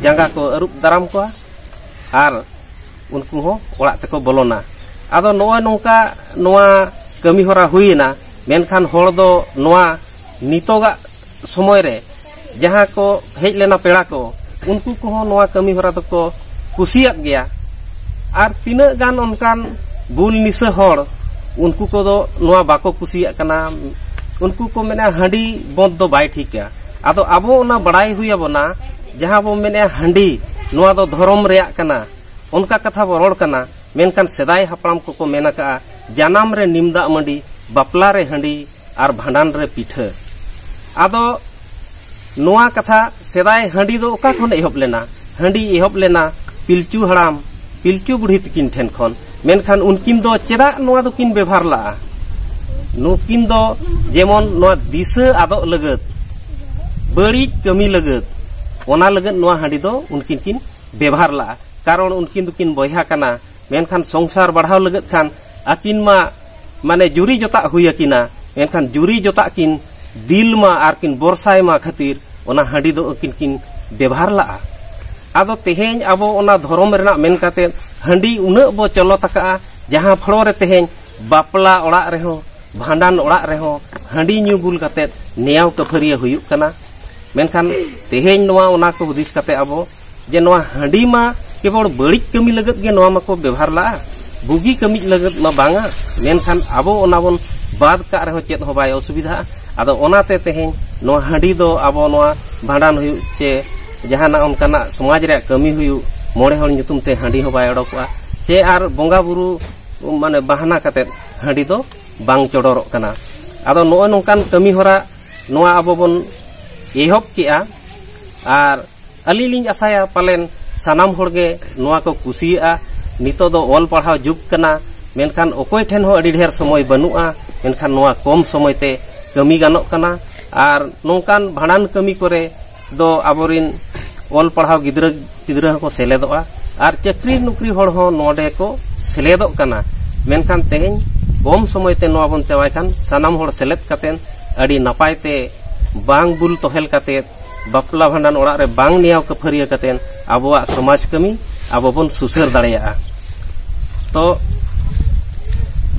ᱡᱟᱸᱜᱟ ᱠᱚ ᱟᱹᱨᱩᱵ ᱫᱟᱨᱟᱢ ᱠᱚᱣᱟ ᱟᱨ ᱩᱱᱠᱩ ᱦᱚᱸ ᱚᱲᱟᱜ ᱛᱮᱠᱚ ᱵᱚᱞᱚᱱᱟ᱾ ᱟᱫᱚ ᱱᱚᱜᱼᱚᱭ ᱱᱚᱝᱠᱟ ᱱᱚᱣᱟ ᱠᱟᱹᱢᱤ ᱦᱚᱨᱟ ᱦᱩᱭᱮᱱᱟ, ᱢᱮᱱᱠᱷᱟᱱ ᱦᱚᱲ ᱫᱚ ᱱᱚᱣᱟ ᱱᱤᱛᱚᱜᱟᱜ ᱥᱚᱢᱚᱭ ᱨᱮ ᱡᱟᱦᱟᱸ ᱠᱚ ᱦᱮᱡ ᱞᱮᱱᱟ ᱯᱮᱲᱟ ᱠᱚ, ᱩᱱᱠᱩ ᱠᱚᱦᱚᱸ ᱱᱚᱣᱟ ᱠᱟᱹᱢᱤ ᱦᱚᱨᱟ ᱫᱚᱠᱚ ᱠᱩᱥᱤᱭᱟᱜ ᱜᱮᱭᱟ᱾ ᱟᱨ ᱛᱤᱱᱟᱹᱜ ᱜᱟᱱ ᱚᱱᱠᱟᱱ ᱵᱩᱞ ᱱᱤᱥᱟᱹ ᱦᱚᱲ, ᱩᱱᱠᱩ ᱠᱚᱫᱚ ᱱᱚᱣᱟ ᱵᱟᱠᱚ ᱠᱩᱥᱤᱭᱟᱜ ᱠᱟᱱᱟ᱾ ᱩᱱᱠᱩ ᱠᱚ ᱢᱮᱱᱟ ᱦᱟᱺᱰᱤ ᱵᱚᱸᱫ ᱫᱚ ᱵᱟᱭ ᱴᱷᱤᱠᱟ᱾ ᱟᱫᱚ ᱟᱵᱚ ᱚᱱᱟ ᱵᱟᱲᱟᱭ ᱦᱩᱭ ᱟᱵᱚᱱᱟ, ᱡᱟᱦᱟᱸ ᱵᱚ ᱢᱮᱱᱮᱜᱼᱟ ᱦᱟᱺᱰᱤ, ᱱᱚᱣᱟ ᱫᱚ ᱫᱷᱚᱨᱚᱢ ᱨᱮᱭᱟᱜ ᱠᱟᱱᱟ, ᱚᱱᱠᱟ ᱠᱟᱛᱷᱟ ᱵᱚ ᱨᱚᱲ ᱠᱟᱱᱟ᱾ ᱢᱮᱱᱠᱷᱟᱱ ᱥᱮᱫᱟᱭ ᱦᱟᱯᱲᱟᱢ ᱠᱚᱠᱚ ᱢᱮᱱ ᱟᱠᱟᱫᱼᱟ, ᱡᱟᱱᱟᱢ ᱨᱮ ᱱᱤᱢ ᱫᱟᱜ ᱢᱟᱹᱰᱤ, ᱵᱟᱯᱞᱟ ᱨᱮ ᱦᱟᱺᱰᱤ ᱟᱨ ᱵᱷᱟᱸᱰᱟᱱ ᱨᱮ ᱯᱤᱴᱷᱟᱹ᱾ ᱟᱫᱚ ᱱᱚᱣᱟ ᱠᱟᱛᱷᱟ, ᱥᱮᱫᱟᱭ ᱦᱟᱺᱰᱤ ᱫᱚ ᱚᱠᱟ ᱠᱷᱚᱱ ᱮᱦᱚᱵ ᱞᱮᱱᱟ? ᱦᱟᱺᱰᱤ ᱮᱦᱚᱵ ᱞᱮᱱᱟ ᱯᱤᱞᱪᱩ ᱦᱟᱲᱟᱢ, ᱯᱤᱞᱪᱩ ᱵᱩᱲᱦᱤ ᱛᱟᱹᱠᱤᱱ ᱴᱷᱮᱱ ᱠᱷᱚᱱ᱾ ᱢᱮᱱᱠᱷᱟᱱ ᱩᱱᱠᱤᱱ ᱫᱚ ᱪᱮᱫᱟᱜ ᱱᱚᱣᱟ ᱫᱚᱠᱤᱱ ᱵᱮᱵᱷᱟᱨ ᱞᱟᱜᱼᱟ? ᱱᱩᱠᱤᱱ ᱫᱚ ᱡᱮᱢᱚᱱ ᱱᱚᱣᱟ ᱫᱤᱥᱟᱹ ᱟᱫᱚᱜ ᱞᱟᱹᱜᱤᱫ, ᱵᱟᱹᱲᱤᱡ ᱠᱟᱹᱢᱤ ᱞᱟᱹᱜᱤᱫ, ᱚᱱᱟ ᱞᱟᱹᱜᱤᱫ ᱱᱚᱣᱟ ᱦᱟᱺᱰᱤ ᱫᱚ ᱩᱱᱠᱤᱱ ᱠᱤᱱ ᱵᱮᱵᱷᱟᱨ ᱞᱟᱜᱼᱟ᱾ ᱠᱟᱨᱚᱱ ᱩᱱᱠᱤᱱ ᱫᱚᱠᱤᱱ ᱵᱚᱭᱦᱟ ᱠᱟᱱᱟ, ᱢᱮᱱᱠᱷᱟᱱ ᱥᱚᱝᱥᱟᱨ ᱵᱟᱲᱦᱟᱣ ᱞᱟᱹᱜᱤᱫ ᱠᱷᱟᱱ ᱟᱹᱠᱤᱱ ᱢᱟ ᱢᱟᱱᱮ ᱡᱩᱨᱤ ᱡᱚᱛᱟᱜ ᱦᱩᱭ ᱟᱹᱠᱤᱱᱟ, ᱢᱮᱱᱠᱷᱟᱱ ᱡᱩᱨᱤ ᱡᱚᱛᱟᱜ ᱠᱤᱱ ᱫᱤᱞ ᱢᱟ ᱟᱨ ᱠᱤᱱ ᱵᱚᱨᱥᱟᱭ ᱢᱟ ᱠᱷᱟᱹᱛᱤᱨ ᱚᱱᱟ ᱦᱟᱺᱰᱤ ᱫᱚ ᱟᱹᱠᱤᱱ ᱠᱤᱱ ᱵᱮᱵᱷᱟᱨ ᱞᱟᱜᱼᱟ᱾ ᱟᱫᱚ ᱛᱮᱦᱮᱧ ᱟᱵᱚ ᱚᱱᱟ ᱫᱷᱚᱨᱚᱢ ᱨᱮᱱᱟᱜ ᱢᱮᱱ ᱠᱟᱛᱮ ᱦᱟᱺᱰᱤ ᱩᱱᱟᱹᱜ ᱵᱚ ᱪᱚᱞᱚᱛ ᱟᱠᱟᱜᱼᱟ, ᱡᱟᱦᱟᱸ ᱯᱷᱚᱲᱚ ᱨᱮ ᱛᱮᱦᱮᱧ ᱵᱟᱯᱞᱟ ᱚᱲᱟᱜ ᱨᱮᱦᱚᱸ, ᱵᱷᱟᱸᱰᱟᱱ ᱚᱲᱟᱜ ᱨᱮᱦᱚᱸ ᱦᱟᱺᱰᱤ ᱧᱩ ᱵᱩᱞ ᱠᱟᱛᱮ ᱱᱮᱭᱟᱣ ᱠᱟᱹᱯᱷᱟᱹᱨᱤᱭᱟᱹ ᱦᱩᱭᱩᱜ ᱠᱟᱱᱟ᱾ ᱢᱮᱱᱠᱷᱟᱱ ᱛᱮᱦᱮᱧ ᱱᱚᱣᱟ ᱚᱱᱟ ᱠᱚ ᱦᱩᱫᱤᱥ ᱠᱟᱛᱮ ᱟᱵᱚ ᱡᱮ ᱱᱚᱣᱟ ᱦᱟᱺᱰᱤ ᱢᱟ ᱠᱮᱵᱚᱞ ᱵᱟᱹᱲᱤᱡ ᱠᱟᱹᱢᱤ ᱞᱟᱹᱜᱤᱫ ᱜᱮ ᱱᱚᱣᱟ ᱢᱟᱠᱚ ᱵᱮᱵᱷᱟᱨ ᱞᱟᱜᱼᱟ, ᱵᱩᱜᱤ ᱠᱟᱹᱢᱤ ᱞᱟᱹᱜᱤᱫ ᱢᱟ ᱵᱟᱝᱟ᱾ ᱢᱮᱱᱠᱷᱟᱱ ᱟᱵᱚ ᱚᱱᱟ ᱵᱚᱱ ᱵᱟᱫ ᱠᱟᱜ ᱨᱮᱦᱚᱸ ᱪᱮᱫ ᱦᱚᱸ ᱵᱟᱭ ᱚᱥᱩᱵᱤᱫᱷᱟᱜᱼᱟ᱾ ᱟᱫᱚ ᱚᱱᱟᱛᱮ ᱛᱮᱦᱮᱧ ᱱᱚᱣᱟ ᱦᱟᱺᱰᱤ ᱫᱚ ᱟᱵᱚ ᱱᱚᱣᱟ ᱵᱷᱟᱸᱰᱟᱱ ᱦᱩᱭᱩᱜ ᱪᱮ ᱡᱟᱦᱟᱱᱟᱜ ᱚᱱᱠᱟᱱᱟᱜ ᱥᱚᱢᱟᱡᱽ ᱨᱮᱭᱟᱜ ᱠᱟᱹᱢᱤ ᱦᱩᱭᱩᱜ, ᱢᱚᱬᱮ ᱦᱚᱲ ᱧᱩᱛᱩᱢ ᱛᱮ ᱦᱟᱺᱰᱤ ᱦᱚᱸ ᱵᱟᱭ ᱚᱰᱚᱠᱚᱜᱼᱟ, ᱪᱮ ᱟᱨ ᱵᱚᱸᱜᱟ ᱵᱩᱨᱩ ᱢᱟᱱᱮ ᱵᱟᱦᱟᱱᱟ ᱠᱟᱛᱮᱫ ᱦᱟᱺᱰᱤ ᱫᱚ ᱵᱟᱝ ᱪᱚᱰᱚᱨᱚᱜ ᱠᱟᱱᱟ᱾ ᱟᱫᱚ ᱱᱚᱜᱼᱚᱭ ᱱᱚᱝᱠᱟᱱ ᱠᱟᱹᱢᱤ ᱦᱚᱨᱟ ᱱᱚᱣᱟ ᱟᱵᱚ ᱵᱚᱱ ᱮᱦᱚᱵ ᱠᱮᱜᱼᱟ᱾ ᱟᱨ ᱟᱹᱞᱤᱧ ᱞᱤᱧ ᱟᱥᱟᱭᱟ ᱯᱟᱞᱮᱱ ᱥᱟᱱᱟᱢ ᱦᱚᱲ ᱜᱮ ᱱᱚᱣᱟ ᱠᱚ ᱠᱩᱥᱤᱭᱟᱜᱼᱟ᱾ ᱱᱤᱛᱚᱜ ᱫᱚ ᱚᱞ ᱯᱟᱲᱦᱟᱣ ᱡᱩᱜᱽ ᱠᱟᱱᱟ, ᱢᱮᱱᱠᱷᱟᱱ ᱚᱠᱚᱭ ᱴᱷᱮᱱ ᱦᱚᱸ ᱟᱹᱰᱤ ᱰᱷᱮᱨ ᱥᱚᱢᱚᱭ ᱵᱟᱹᱱᱩᱜᱼᱟ, ᱢᱮᱱᱠᱷᱟᱱ ᱱᱚᱣᱟ ᱠᱚᱢ ᱥᱚᱢᱚᱭ ᱛᱮ ᱠᱟᱹᱢᱤ ᱜᱟᱱᱚᱜ ᱠᱟᱱᱟ᱾ ᱟᱨ ᱱᱚᱝᱠᱟᱱ ᱵᱷᱟᱸᱰᱟᱱ ᱠᱟᱹᱢᱤ ᱠᱚᱨᱮ ᱫᱚ ᱟᱵᱚᱨᱤᱱ ᱚᱞ ᱯᱟᱲᱦᱟᱣ ᱜᱤᱫᱽᱨᱟᱹ ᱯᱤᱫᱽᱨᱟᱹ ᱦᱚᱸᱠᱚ ᱥᱮᱞᱮᱫᱚᱜᱼᱟ᱾ ᱟᱨ ᱪᱟᱹᱠᱨᱤ ᱱᱚᱠᱨᱤ ᱦᱚᱲ ᱦᱚᱸ ᱱᱚᱰᱮ ᱠᱚ ᱥᱮᱞᱮᱫᱚᱜ ᱠᱟᱱᱟ᱾ ᱢᱮᱱᱠᱷᱟᱱ ᱛᱮᱦᱮᱧ ᱠᱚᱢ ᱥᱚᱢᱚᱭ ᱛᱮ ᱱᱚᱣᱟ ᱵᱚᱱ ᱪᱟᱵᱟᱭ ᱠᱷᱟᱱ, ᱥᱟᱱᱟᱢ ᱦᱚᱲ ᱥᱮᱞᱮᱫ ᱠᱟᱛᱮᱫ ᱟᱹᱰᱤ ᱱᱟᱯᱟᱭ ᱛᱮ, ᱵᱟᱝ ᱵᱩᱞ ᱛᱚᱦᱮᱞ ᱠᱟᱛᱮᱫ, ᱵᱟᱯᱞᱟ ᱵᱷᱟᱸᱰᱟᱱ ᱚᱲᱟᱜ ᱨᱮ ᱵᱟᱝ ᱱᱮᱭᱟᱣ ᱠᱟᱹᱯᱷᱟᱹᱨᱤᱭᱟᱹ ᱠᱟᱛᱮᱫ ᱟᱵᱚᱣᱟᱜ ᱥᱚᱢᱟᱡᱽ ᱠᱟᱹᱢᱤ ᱟᱵᱚ ᱵᱚᱱ ᱥᱩᱥᱟᱹᱨ ᱫᱟᱲᱮᱭᱟᱜᱼᱟ᱾ ᱛᱚ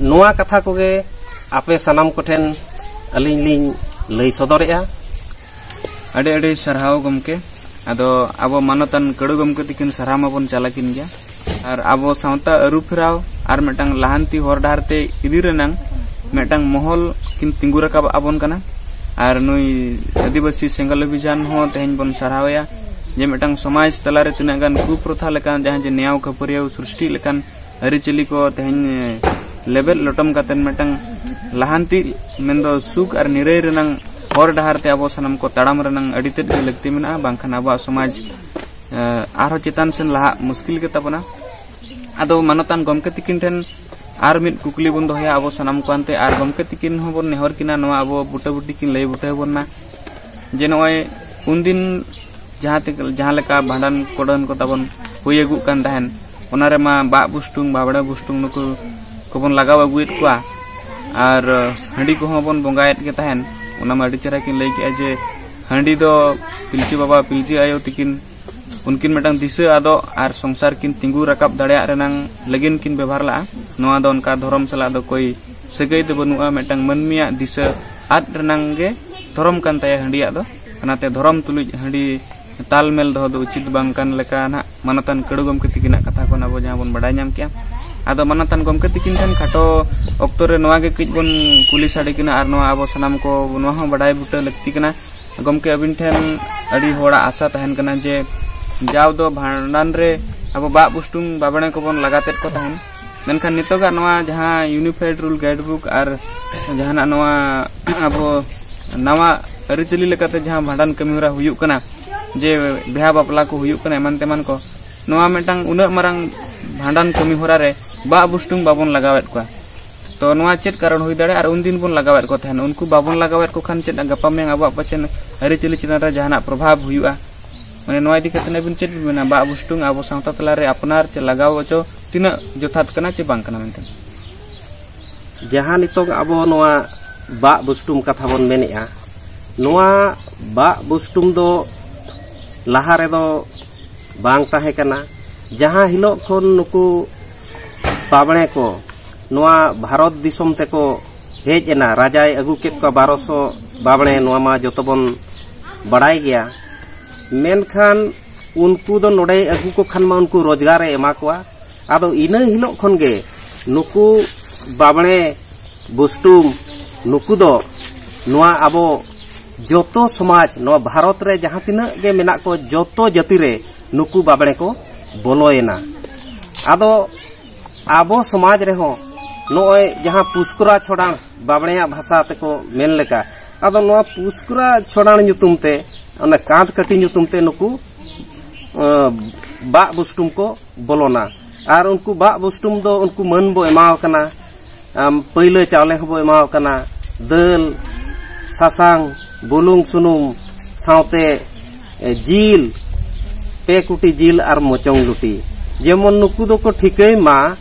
ᱱᱚᱣᱟ ᱠᱟᱛᱷᱟ ᱠᱚᱜᱮ ᱟᱯᱮ ᱥᱟᱱᱟᱢ ᱠᱚᱴᱷᱮᱱ ᱟᱹᱞᱤᱧ ᱞᱤᱧ ᱞᱟᱹᱭ ᱥᱚᱫᱚᱨᱮᱜᱼᱟ᱾ ᱟᱹᱰᱤ ᱟᱹᱰᱤ ᱥᱟᱨᱦᱟᱣ ᱜᱚᱢᱠᱮ᱾ ᱟᱫᱚ ᱟᱵᱚ ᱢᱟᱱᱚᱛᱟᱱ ᱠᱟᱹᱲᱩ ᱜᱚᱢᱠᱮ ᱛᱤᱠᱤᱱ ᱥᱟᱨᱦᱟᱣ ᱢᱟᱵᱚᱱ ᱪᱟᱞᱟᱠᱤᱱ ᱜᱮᱭᱟ᱾ ᱟᱨ ᱟᱵᱚ ᱥᱟᱶᱛᱟ ᱟᱹᱨᱩ ᱯᱷᱮᱨᱟᱣ ᱟᱨ ᱢᱤᱫᱴᱟᱝ ᱞᱟᱦᱟᱱᱛᱤ ᱦᱚᱨ ᱰᱟᱦᱟᱨ ᱛᱮ ᱤᱫᱤ ᱨᱮᱱᱟᱝ ᱢᱤᱫᱴᱟᱝ ᱢᱚᱦᱚᱞ ᱠᱤᱱ ᱛᱤᱸᱜᱩ ᱨᱟᱠᱟᱵ ᱟᱵᱚᱱ ᱠᱟᱱᱟ᱾ ᱟᱨ ᱱᱩᱭ ᱟᱹᱫᱤᱵᱟᱹᱥᱤ ᱥᱮᱸᱜᱮᱞ ᱚᱵᱷᱤᱡᱟᱱ ᱦᱚᱸ ᱛᱮᱦᱮᱧ ᱵᱚᱱ ᱥᱟᱨᱦᱟᱣᱮᱭᱟ, ᱡᱮ ᱢᱤᱫᱴᱟᱝ ᱥᱚᱢᱟᱡᱽ ᱛᱟᱞᱟᱨᱮ ᱛᱤᱱᱟᱹᱜ ᱜᱟᱱ ᱠᱩᱯᱨᱚᱛᱷᱟ ᱞᱮᱠᱟᱱ ᱡᱟᱦᱟᱸ ᱡᱮ ᱱᱮᱭᱟᱣ ᱠᱷᱟᱹᱯᱟᱹᱨᱤᱭᱟᱹᱣ ᱥᱨᱤᱥᱴᱤ ᱞᱮᱠᱟᱱ ᱟᱹᱨᱤᱪᱟᱹᱞᱤ ᱠᱚ ᱛᱮᱦᱮᱧ ᱞᱮᱵᱮᱫ ᱞᱚᱴᱚᱢ ᱠᱟᱛᱮ ᱢᱤᱫᱴᱟᱝ ᱞᱟᱦᱟᱱᱛᱤ, ᱢᱮᱱᱫᱚ ᱥᱩᱠ ᱟᱨ ᱱᱤᱨᱟᱹᱭ ᱨᱮᱱᱟᱝ ᱦᱚᱨ ᱰᱟᱦᱟᱨ ᱛᱮ ᱟᱵᱚ ᱥᱟᱱᱟᱢ ᱠᱚ ᱛᱟᱲᱟᱢ ᱨᱮᱱᱟᱝ ᱟᱹᱰᱤ ᱛᱮᱫ ᱜᱮ ᱞᱟᱹᱠᱛᱤ ᱢᱮᱱᱟᱜᱼᱟ, ᱵᱟᱝᱠᱷᱟᱱ ᱟᱵᱚᱣᱟᱜ ᱥᱚᱢᱟᱡᱽ, ᱮ, ᱟᱨᱦᱚᱸ ᱪᱮᱛᱟᱱ ᱥᱮᱱ ᱞᱟᱦᱟᱜ ᱢᱩᱥᱠᱤᱞ ᱜᱮ ᱛᱟᱵᱚᱱᱟ᱾ ᱟᱫᱚ ᱢᱟᱱᱚᱛᱟᱱ ᱜᱚᱢᱠᱮ ᱛᱤᱠᱤᱱ ᱴᱷᱮᱱ ᱟᱨ ᱢᱤᱫ ᱠᱩᱠᱞᱤ ᱵᱚᱱ ᱫᱚᱦᱚᱭᱟ ᱟᱵᱚ ᱥᱟᱱᱟᱢ ᱠᱚ ᱟᱱᱛᱮ, ᱟᱨ ᱜᱚᱢᱠᱮ ᱛᱤᱠᱤᱱ ᱦᱚᱸᱵᱚᱱ ᱱᱮᱦᱚᱨ ᱠᱤᱱᱟ ᱱᱚᱣᱟ ᱟᱵᱚ ᱵᱩᱴᱟᱹ ᱵᱩᱴᱤ ᱠᱤᱱ ᱞᱟᱹᱭ ᱵᱩᱴᱟᱹ ᱟᱵᱚᱱ ᱢᱟ, ᱡᱮ ᱱᱚᱜᱼᱚᱭ ᱩᱱᱫᱤᱱ ᱡᱟᱦᱟᱸ ᱛᱮ, ᱡᱟᱦᱟᱸ ᱞᱮᱠᱟ ᱵᱷᱟᱸᱰᱟᱱ ᱠᱚᱰᱚᱱ ᱠᱚ ᱛᱟᱵᱚᱱ ᱦᱩᱭ ᱟᱹᱜᱩᱜ ᱠᱟᱱ ᱛᱟᱦᱮᱱ, ᱚᱱᱟ ᱨᱮᱢᱟ ᱵᱟᱜ ᱵᱩᱥᱴᱩᱝ, ᱵᱟᱵᱲᱮ ᱵᱩᱥᱴᱩᱝ ᱱᱩᱠᱩ ᱠᱚᱵᱚᱱ ᱞᱟᱜᱟᱣ ᱟᱹᱜᱩᱭᱮᱫ ᱠᱚᱣᱟ, ᱟᱨ ᱦᱟᱺᱰᱤ ᱠᱚᱦᱚᱸ ᱵᱚᱱ ᱵᱚᱸᱜᱟᱭᱮᱫ ᱜᱮ ᱛᱟᱦᱮᱱ᱾ ᱚᱱᱟ ᱢᱟ ᱟᱹᱰᱤ ᱪᱮᱦᱨᱟ ᱠᱤᱱ ᱞᱟᱹᱭ ᱠᱮᱜᱼᱟ ᱡᱮ ᱦᱟᱺᱰᱤ ᱫᱚ ᱯᱤᱞᱪᱩ ᱵᱟᱵᱟ, ᱯᱤᱞᱪᱩ ᱟᱭᱳ ᱛᱤᱠᱤᱱ ᱩᱱᱠᱤᱱ ᱢᱤᱫᱴᱟᱝ ᱫᱤᱥᱟᱹ ᱟᱫᱚᱜ ᱟᱨ ᱥᱚᱝᱥᱟᱨ ᱠᱤᱱ ᱛᱤᱸᱜᱩ ᱨᱟᱠᱟᱵ ᱫᱟᱲᱮᱭᱟᱜ ᱨᱮᱱᱟᱝ ᱞᱟᱹᱜᱤᱫ ᱠᱤᱱ ᱵᱮᱵᱷᱟᱨ ᱞᱟᱜᱼᱟ᱾ ᱱᱚᱣᱟ ᱫᱚ ᱚᱱᱠᱟ ᱫᱷᱚᱨᱚᱢ ᱥᱟᱞᱟᱜ ᱫᱚ ᱠᱳᱭ ᱥᱟᱹᱜᱟᱹᱭ ᱫᱚ ᱵᱟᱹᱱᱩᱜᱼᱟ᱾ ᱢᱤᱫᱴᱟᱝ ᱢᱟᱹᱱᱢᱤᱭᱟᱜ ᱫᱤᱥᱟᱹ ᱟᱫ ᱨᱮᱱᱟᱝ ᱜᱮ ᱫᱷᱚᱨᱚᱢ ᱠᱟᱱ ᱛᱟᱭᱟ ᱦᱟᱺᱰᱤᱭᱟᱜ ᱫᱚ᱾ ᱚᱱᱟᱛᱮ ᱫᱷᱚᱨᱚᱢ ᱛᱩᱞᱩᱡ ᱦᱟᱺᱰᱤ ᱛᱟᱞᱢᱮᱞ ᱫᱚᱦᱚ ᱫᱚ ᱩᱪᱤᱛ ᱵᱟᱝ ᱠᱟᱱ ᱞᱮᱠᱟ ᱱᱟᱦᱟᱜ ᱢᱟᱱᱚᱛᱟᱱ ᱠᱟᱹᱲᱩ ᱜᱚᱢᱠᱮ ᱛᱤᱠᱤᱱᱟᱜ ᱠᱟᱛᱷᱟ ᱠᱷᱚᱱ ᱟᱵᱚ ᱡᱟᱦᱟᱸ ᱵᱚᱱ ᱵᱟᱰᱟᱭ ᱧᱟᱢ ᱠᱮᱜᱼᱟ᱾ ᱟᱫᱚ ᱢᱟᱱᱚᱛᱟᱱ ᱜᱚᱢᱠᱮ ᱛᱤᱠᱤᱱ ᱴᱷᱮᱱ ᱠᱷᱟᱴᱚ ᱚᱠᱛᱚ ᱨᱮ ᱱᱚᱣᱟ ᱜᱮ ᱠᱟᱹᱡ ᱵᱚᱱ ᱠᱩᱞᱤ ᱥᱟᱰᱮ ᱠᱤᱱᱟ ᱟᱨ ᱱᱚᱣᱟ ᱟᱵᱚ ᱥᱟᱱᱟᱢ ᱠᱚ ᱱᱚᱣᱟ ᱦᱚᱸ ᱵᱟᱰᱟᱭ ᱵᱩᱴᱟᱹ ᱞᱟᱹᱠᱛᱤ ᱠᱟᱱᱟ᱾ ᱜᱚᱢᱠᱮ, ᱟᱹᱵᱤᱱ ᱴᱷᱮᱱ ᱟᱹᱰᱤ ᱦᱚᱲᱟᱜ ᱟᱥᱟ ᱛᱟᱦᱮᱱ ᱠᱟᱱᱟ ᱡᱮ ᱡᱟᱣ ᱫᱚ ᱵᱷᱟᱸᱰᱟᱱ ᱨᱮ ᱟᱵᱚ ᱵᱟᱜ ᱵᱩᱥᱴᱩᱝ ᱵᱟᱵᱲᱮ ᱠᱚᱵᱚᱱ ᱞᱟᱜᱟᱛᱮᱫ ᱠᱚ ᱛᱟᱦᱮᱱ, ᱢᱮᱱᱠᱷᱟᱱ ᱱᱤᱛᱚᱜᱟᱜ ᱱᱚᱣᱟ ᱡᱟᱦᱟᱸ Unified Rule Guide Book ᱟᱨ ᱡᱟᱦᱟᱱᱟᱜ ᱱᱚᱣᱟ ᱟᱵᱚ ᱱᱟᱣᱟ ᱟᱹᱨᱤᱪᱟᱹᱞᱤ ᱞᱮᱠᱟᱛᱮ ᱡᱟᱦᱟᱸ ᱵᱷᱟᱸᱰᱟᱱ ᱠᱟᱹᱢᱤᱦᱚᱨᱟ ᱦᱩᱭᱩᱜ ᱠᱟᱱᱟ, ᱡᱮ ᱵᱤᱦᱟ ᱵᱟᱯᱞᱟ ᱠᱚ ᱦᱩᱭᱩᱜ ᱠᱟᱱᱟ ᱮᱢᱟᱱ ᱛᱮᱢᱟᱱ ᱠᱚ, ᱱᱚᱣᱟ ᱢᱤᱫᱴᱟᱝ ᱩᱱᱟᱹᱜ ᱢᱟᱨᱟᱝ ᱵᱷᱟᱸᱰᱟᱱ ᱠᱟᱹᱢᱤᱦᱚᱨᱟ ᱨᱮ ᱵᱟᱜ ᱵᱩᱥᱴᱩᱝ ᱵᱟᱵᱚᱱ ᱞᱟᱜᱟᱣᱮᱫ ᱠᱚᱣᱟ᱾ ᱛᱚ ᱱᱚᱣᱟ ᱪᱮᱫ ᱠᱟᱨᱚᱱ ᱦᱩᱭ ᱫᱟᱲᱮᱭᱟᱜᱼᱟ? ᱟᱨ ᱩᱱᱫᱤᱱ ᱵᱚᱱ ᱞᱟᱜᱟᱣᱮᱫ ᱠᱚ ᱛᱟᱦᱮᱱ, ᱩᱱᱠᱩ ᱵᱟᱵᱚᱱ ᱞᱟᱜᱟᱣᱮᱫ ᱠᱚ ᱠᱷᱟᱱ ᱪᱮᱫ ᱜᱟᱯᱟ ᱢᱮᱭᱟᱝ ᱟᱵᱚᱣᱟᱜ ᱯᱟᱪᱮᱫ ᱟᱹᱨᱤᱪᱟᱹᱞᱤ ᱪᱮᱛᱟᱱ ᱨᱮ ᱡᱟᱦᱟᱱᱟᱜ ᱯᱨᱚᱵᱷᱟᱵᱽ ᱦᱩᱭᱩᱜᱼᱟ? ᱢᱟᱱᱮ ᱱᱚᱣᱟ ᱤᱫᱤ ᱠᱟᱛᱮ ᱟᱹᱵᱤᱱ ᱪᱮᱫ ᱵᱤᱱ ᱢᱮᱱᱟ? ᱵᱟᱜ ᱵᱩᱥᱴᱩᱢ ᱟᱵᱚ ᱥᱟᱶᱛᱟ ᱛᱟᱞᱟᱨᱮ ᱟᱯᱱᱟᱨ ᱪᱮ ᱞᱟᱜᱟᱣ ᱦᱚᱪᱚ ᱛᱤᱱᱟᱹᱜ ᱡᱚᱛᱷᱟᱛ ᱠᱟᱱᱟ ᱪᱮ ᱵᱟᱝ ᱠᱟᱱᱟ ᱢᱮᱱᱛᱮ? ᱡᱟᱦᱟᱸ ᱱᱤᱛᱚᱜ ᱟᱵᱚ ᱱᱚᱣᱟ ᱵᱟᱜ ᱵᱩᱥᱴᱩᱢ ᱠᱟᱛᱷᱟ ᱵᱚᱱ ᱢᱮᱱᱮᱫᱼᱟ, ᱱᱚᱣᱟ ᱵᱟᱜ ᱵᱩᱥᱴᱩᱢ ᱫᱚ ᱞᱟᱦᱟ ᱨᱮᱫᱚ ᱵᱟᱝ ᱛᱟᱦᱮᱸ ᱠᱟᱱᱟ᱾ ᱡᱟᱦᱟᱸ ᱦᱤᱞᱳᱜ ᱠᱷᱚᱱ ᱱᱩᱠᱩ ᱵᱟᱵᱽᱬᱮ ᱠᱚ ᱱᱚᱣᱟ ᱵᱷᱟᱨᱚᱛ ᱫᱤᱥᱚᱢ ᱛᱮᱠᱚ ᱦᱮᱡ ᱮᱱᱟ, ᱨᱟᱡᱟᱭ ᱟᱹᱜᱩ ᱠᱮᱫ ᱠᱚᱣᱟ ᱵᱟᱨᱚᱥᱚ ᱵᱟᱵᱽᱬᱮ, ᱱᱚᱣᱟ ᱢᱟ ᱡᱚᱛᱚ ᱵᱚᱱ ᱵᱟᱲᱟᱭ ᱜᱮᱭᱟ᱾ ᱢᱮᱱᱠᱷᱟᱱ ᱩᱱᱠᱩ ᱫᱚ ᱱᱚᱰᱮᱭ ᱟᱹᱜᱩ ᱠᱚ ᱠᱷᱟᱱ ᱢᱟ ᱩᱱᱠᱩ ᱨᱳᱡᱽᱜᱟᱨᱮ ᱮᱢᱟ ᱠᱚᱣᱟ᱾ ᱟᱫᱚ ᱤᱱᱟᱹ ᱦᱤᱞᱳᱜ ᱠᱷᱚᱱ ᱜᱮ ᱱᱩᱠᱩ ᱵᱟᱵᱽᱬᱮ ᱵᱩᱥᱴᱩᱢ ᱱᱩᱠᱩ ᱫᱚ ᱱᱚᱣᱟ ᱟᱵᱚ ᱡᱚᱛᱚ ᱥᱚᱢᱟᱡᱽ, ᱱᱚᱣᱟ ᱵᱷᱟᱨᱚᱛ ᱨᱮ ᱡᱟᱦᱟᱸ ᱛᱤᱱᱟᱹᱜ ᱜᱮ ᱢᱮᱱᱟᱜ ᱠᱚ, ᱡᱚᱛᱚ ᱡᱟᱹᱛᱤ ᱨᱮ ᱱᱩᱠᱩ ᱵᱟᱵᱽᱬᱮ ᱠᱚ ᱵᱚᱞᱚᱭᱮᱱᱟ᱾ ᱟᱫᱚ ᱟᱵᱚ ᱥᱚᱢᱟᱡᱽ ᱨᱮᱦᱚᱸ ᱱᱚᱜᱼᱚᱭ ᱡᱟᱦᱟᱸ ᱯᱩᱥᱠᱩᱨᱟ ᱪᱷᱚᱰᱟᱝ, ᱵᱟᱵᱽᱬᱮᱭᱟᱜ ᱵᱷᱟᱥᱟ ᱛᱮᱠᱚ ᱢᱮᱱ ᱞᱮᱠᱟ, ᱟᱫᱚ ᱱᱚᱣᱟ ᱯᱩᱥᱠᱩᱨᱟ ᱪᱷᱚᱰᱟᱝ ᱧᱩᱛᱩᱢ ᱛᱮ, ᱚᱱᱟ ᱠᱟᱸᱛ ᱠᱟᱹᱴᱤ ᱧᱩᱛᱩᱢ ᱛᱮ ᱱᱩᱠᱩ, ᱟᱸ, ᱵᱟᱜ ᱵᱩᱥᱴᱩᱢ ᱠᱚ ᱵᱚᱞᱚᱱᱟ᱾ ᱟᱨ ᱩᱱᱠᱩ ᱵᱟᱜ ᱵᱩᱥᱴᱩᱢ ᱫᱚ ᱩᱱᱠᱩ ᱢᱟᱹᱱ ᱵᱚ ᱮᱢᱟᱣ ᱠᱟᱱᱟ, ᱟᱢ, ᱯᱟᱹᱭᱞᱟᱹ ᱪᱟᱣᱞᱮ ᱦᱚᱸᱵᱚ ᱮᱢᱟᱣ ᱠᱟᱱᱟ, ᱫᱟᱹᱞ, ᱥᱟᱥᱟᱝ, ᱵᱩᱞᱩᱝ, ᱥᱩᱱᱩᱢ, ᱥᱟᱶᱛᱮ, ᱮ, ᱡᱤᱞ, ᱯᱮ ᱠᱩᱴᱤ ᱡᱤᱞ ᱟᱨ ᱢᱚᱪᱚᱝ ᱞᱩᱴᱤ᱾ ᱡᱮᱢᱚᱱ ᱱᱩᱠᱩ ᱫᱚᱠᱚ ᱴᱷᱤᱠᱟᱹᱭ ᱢᱟ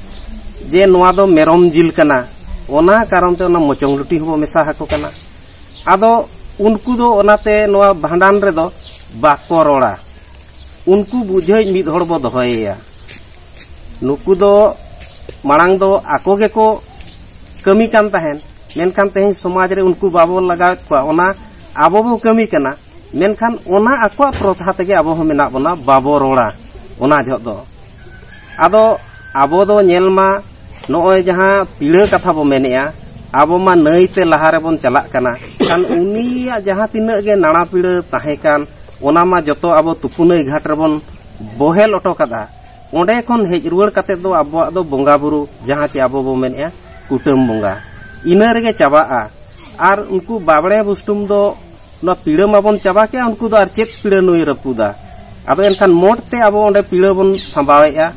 ᱡᱮ ᱱᱚᱣᱟ ᱫᱚ ᱢᱮᱨᱚᱢ ᱡᱤᱞ ᱠᱟᱱᱟ, ᱚᱱᱟ ᱠᱟᱨᱚᱱ ᱛᱮ ᱚᱱᱟ ᱢᱚᱪᱚᱝ ᱞᱩᱴᱤ ᱦᱚᱸᱵᱚ ᱢᱮᱥᱟ ᱟᱠᱚ ᱠᱟᱱᱟ᱾ ᱟᱫᱚ ᱩᱱᱠᱩ ᱫᱚ ᱚᱱᱟᱛᱮ ᱱᱚᱣᱟ ᱵᱷᱟᱸᱰᱟᱱ ᱨᱮᱫᱚ ᱵᱟᱠᱚ ᱨᱚᱲᱟ᱾ ᱩᱱᱠᱩ ᱵᱩᱡᱷᱟᱹᱣᱤᱡ ᱢᱤᱫ ᱦᱚᱲ ᱵᱚ ᱫᱚᱦᱚᱭᱮᱭᱟ᱾ ᱱᱩᱠᱩ ᱫᱚ ᱢᱟᱲᱟᱝ ᱫᱚ ᱟᱠᱚ ᱜᱮᱠᱚ ᱠᱟᱹᱢᱤ ᱠᱟᱱ ᱛᱟᱦᱮᱸᱱ, ᱢᱮᱱᱠᱷᱟᱱ ᱛᱮᱦᱮᱧ ᱥᱚᱢᱟᱡᱽ ᱨᱮ ᱩᱱᱠᱩ ᱵᱟᱵᱚ ᱞᱟᱜᱟᱣᱮᱫ ᱠᱚᱣᱟ, ᱚᱱᱟ ᱟᱵᱚ ᱵᱚ ᱠᱟᱹᱢᱤ ᱠᱟᱱᱟ, ᱢᱮᱱᱠᱷᱟᱱ ᱚᱱᱟ ᱟᱠᱚᱣᱟᱜ ᱯᱨᱚᱛᱷᱟ ᱛᱮᱜᱮ ᱟᱵᱚ ᱦᱚᱸ ᱢᱮᱱᱟᱜ ᱵᱚᱱᱟ, ᱵᱟᱵᱚ ᱨᱚᱲᱟ ᱚᱱᱟ ᱡᱚᱦᱚᱜ ᱫᱚ᱾ ᱟᱫᱚ ᱟᱵᱚ ᱫᱚ ᱧᱮᱞ ᱢᱟ, ᱱᱚᱜᱼᱚᱭ ᱡᱟᱦᱟᱸ ᱯᱤᱲᱟᱹ ᱠᱟᱛᱷᱟ ᱵᱚ ᱢᱮᱱᱮᱜᱼᱟ, ᱟᱵᱚ ᱢᱟ ᱱᱟᱹᱭ ᱛᱮ ᱞᱟᱦᱟ ᱨᱮᱵᱚᱱ ᱪᱟᱞᱟᱜ ᱠᱟᱱᱟ, ᱠᱷᱟᱱ ᱩᱱᱤᱭᱟᱜ ᱡᱟᱦᱟᱸ ᱛᱤᱱᱟᱹᱜ ᱜᱮ ᱱᱟᱲᱟ ᱯᱤᱲᱟᱹ ᱛᱟᱦᱮᱸ ᱠᱟᱱ, ᱚᱱᱟ ᱢᱟ ᱡᱚᱛᱚ ᱟᱵᱚ ᱛᱩᱯᱩᱱᱟᱹᱭ ᱜᱷᱟᱴ ᱨᱮᱵᱚᱱ ᱵᱚᱦᱮᱞ ᱚᱴᱚ ᱠᱟᱫᱟ᱾ ᱚᱸᱰᱮ ᱠᱷᱚᱱ ᱦᱮᱡ ᱨᱩᱣᱟᱹᱲ ᱠᱟᱛᱮ ᱫᱚ ᱟᱵᱚᱣᱟᱜ ᱫᱚ ᱵᱚᱸᱜᱟ ᱵᱩᱨᱩ, ᱡᱟᱦᱟᱸ ᱪᱮ ᱟᱵᱚ ᱵᱚ ᱢᱮᱱᱮᱜᱼᱟ ᱠᱩᱴᱟᱹᱢ ᱵᱚᱸᱜᱟ, ᱤᱱᱟᱹ ᱨᱮᱜᱮ ᱪᱟᱵᱟᱜᱼᱟ᱾ ᱟᱨ ᱩᱱᱠᱩ ᱵᱟᱵᱽᱬᱮ ᱵᱩᱥᱴᱩᱢ ᱫᱚ ᱱᱚᱣᱟ ᱯᱤᱲᱟᱹ ᱢᱟᱵᱚᱱ ᱪᱟᱵᱟ ᱠᱮᱜᱼᱟ, ᱩᱱᱠᱩ ᱫᱚ ᱟᱨ ᱪᱮᱫ ᱯᱤᱲᱟᱹ ᱱᱩᱭ ᱨᱟᱹᱯᱩᱫᱟ? ᱟᱫᱚ ᱮᱱᱠᱷᱟᱱ ᱢᱚᱴ ᱛᱮ ᱟᱵᱚ ᱚᱸᱰᱮ ᱯᱤᱲᱟᱹ ᱵᱚᱱ ᱥᱟᱢᱵᱟᱣᱮᱜᱼᱟ,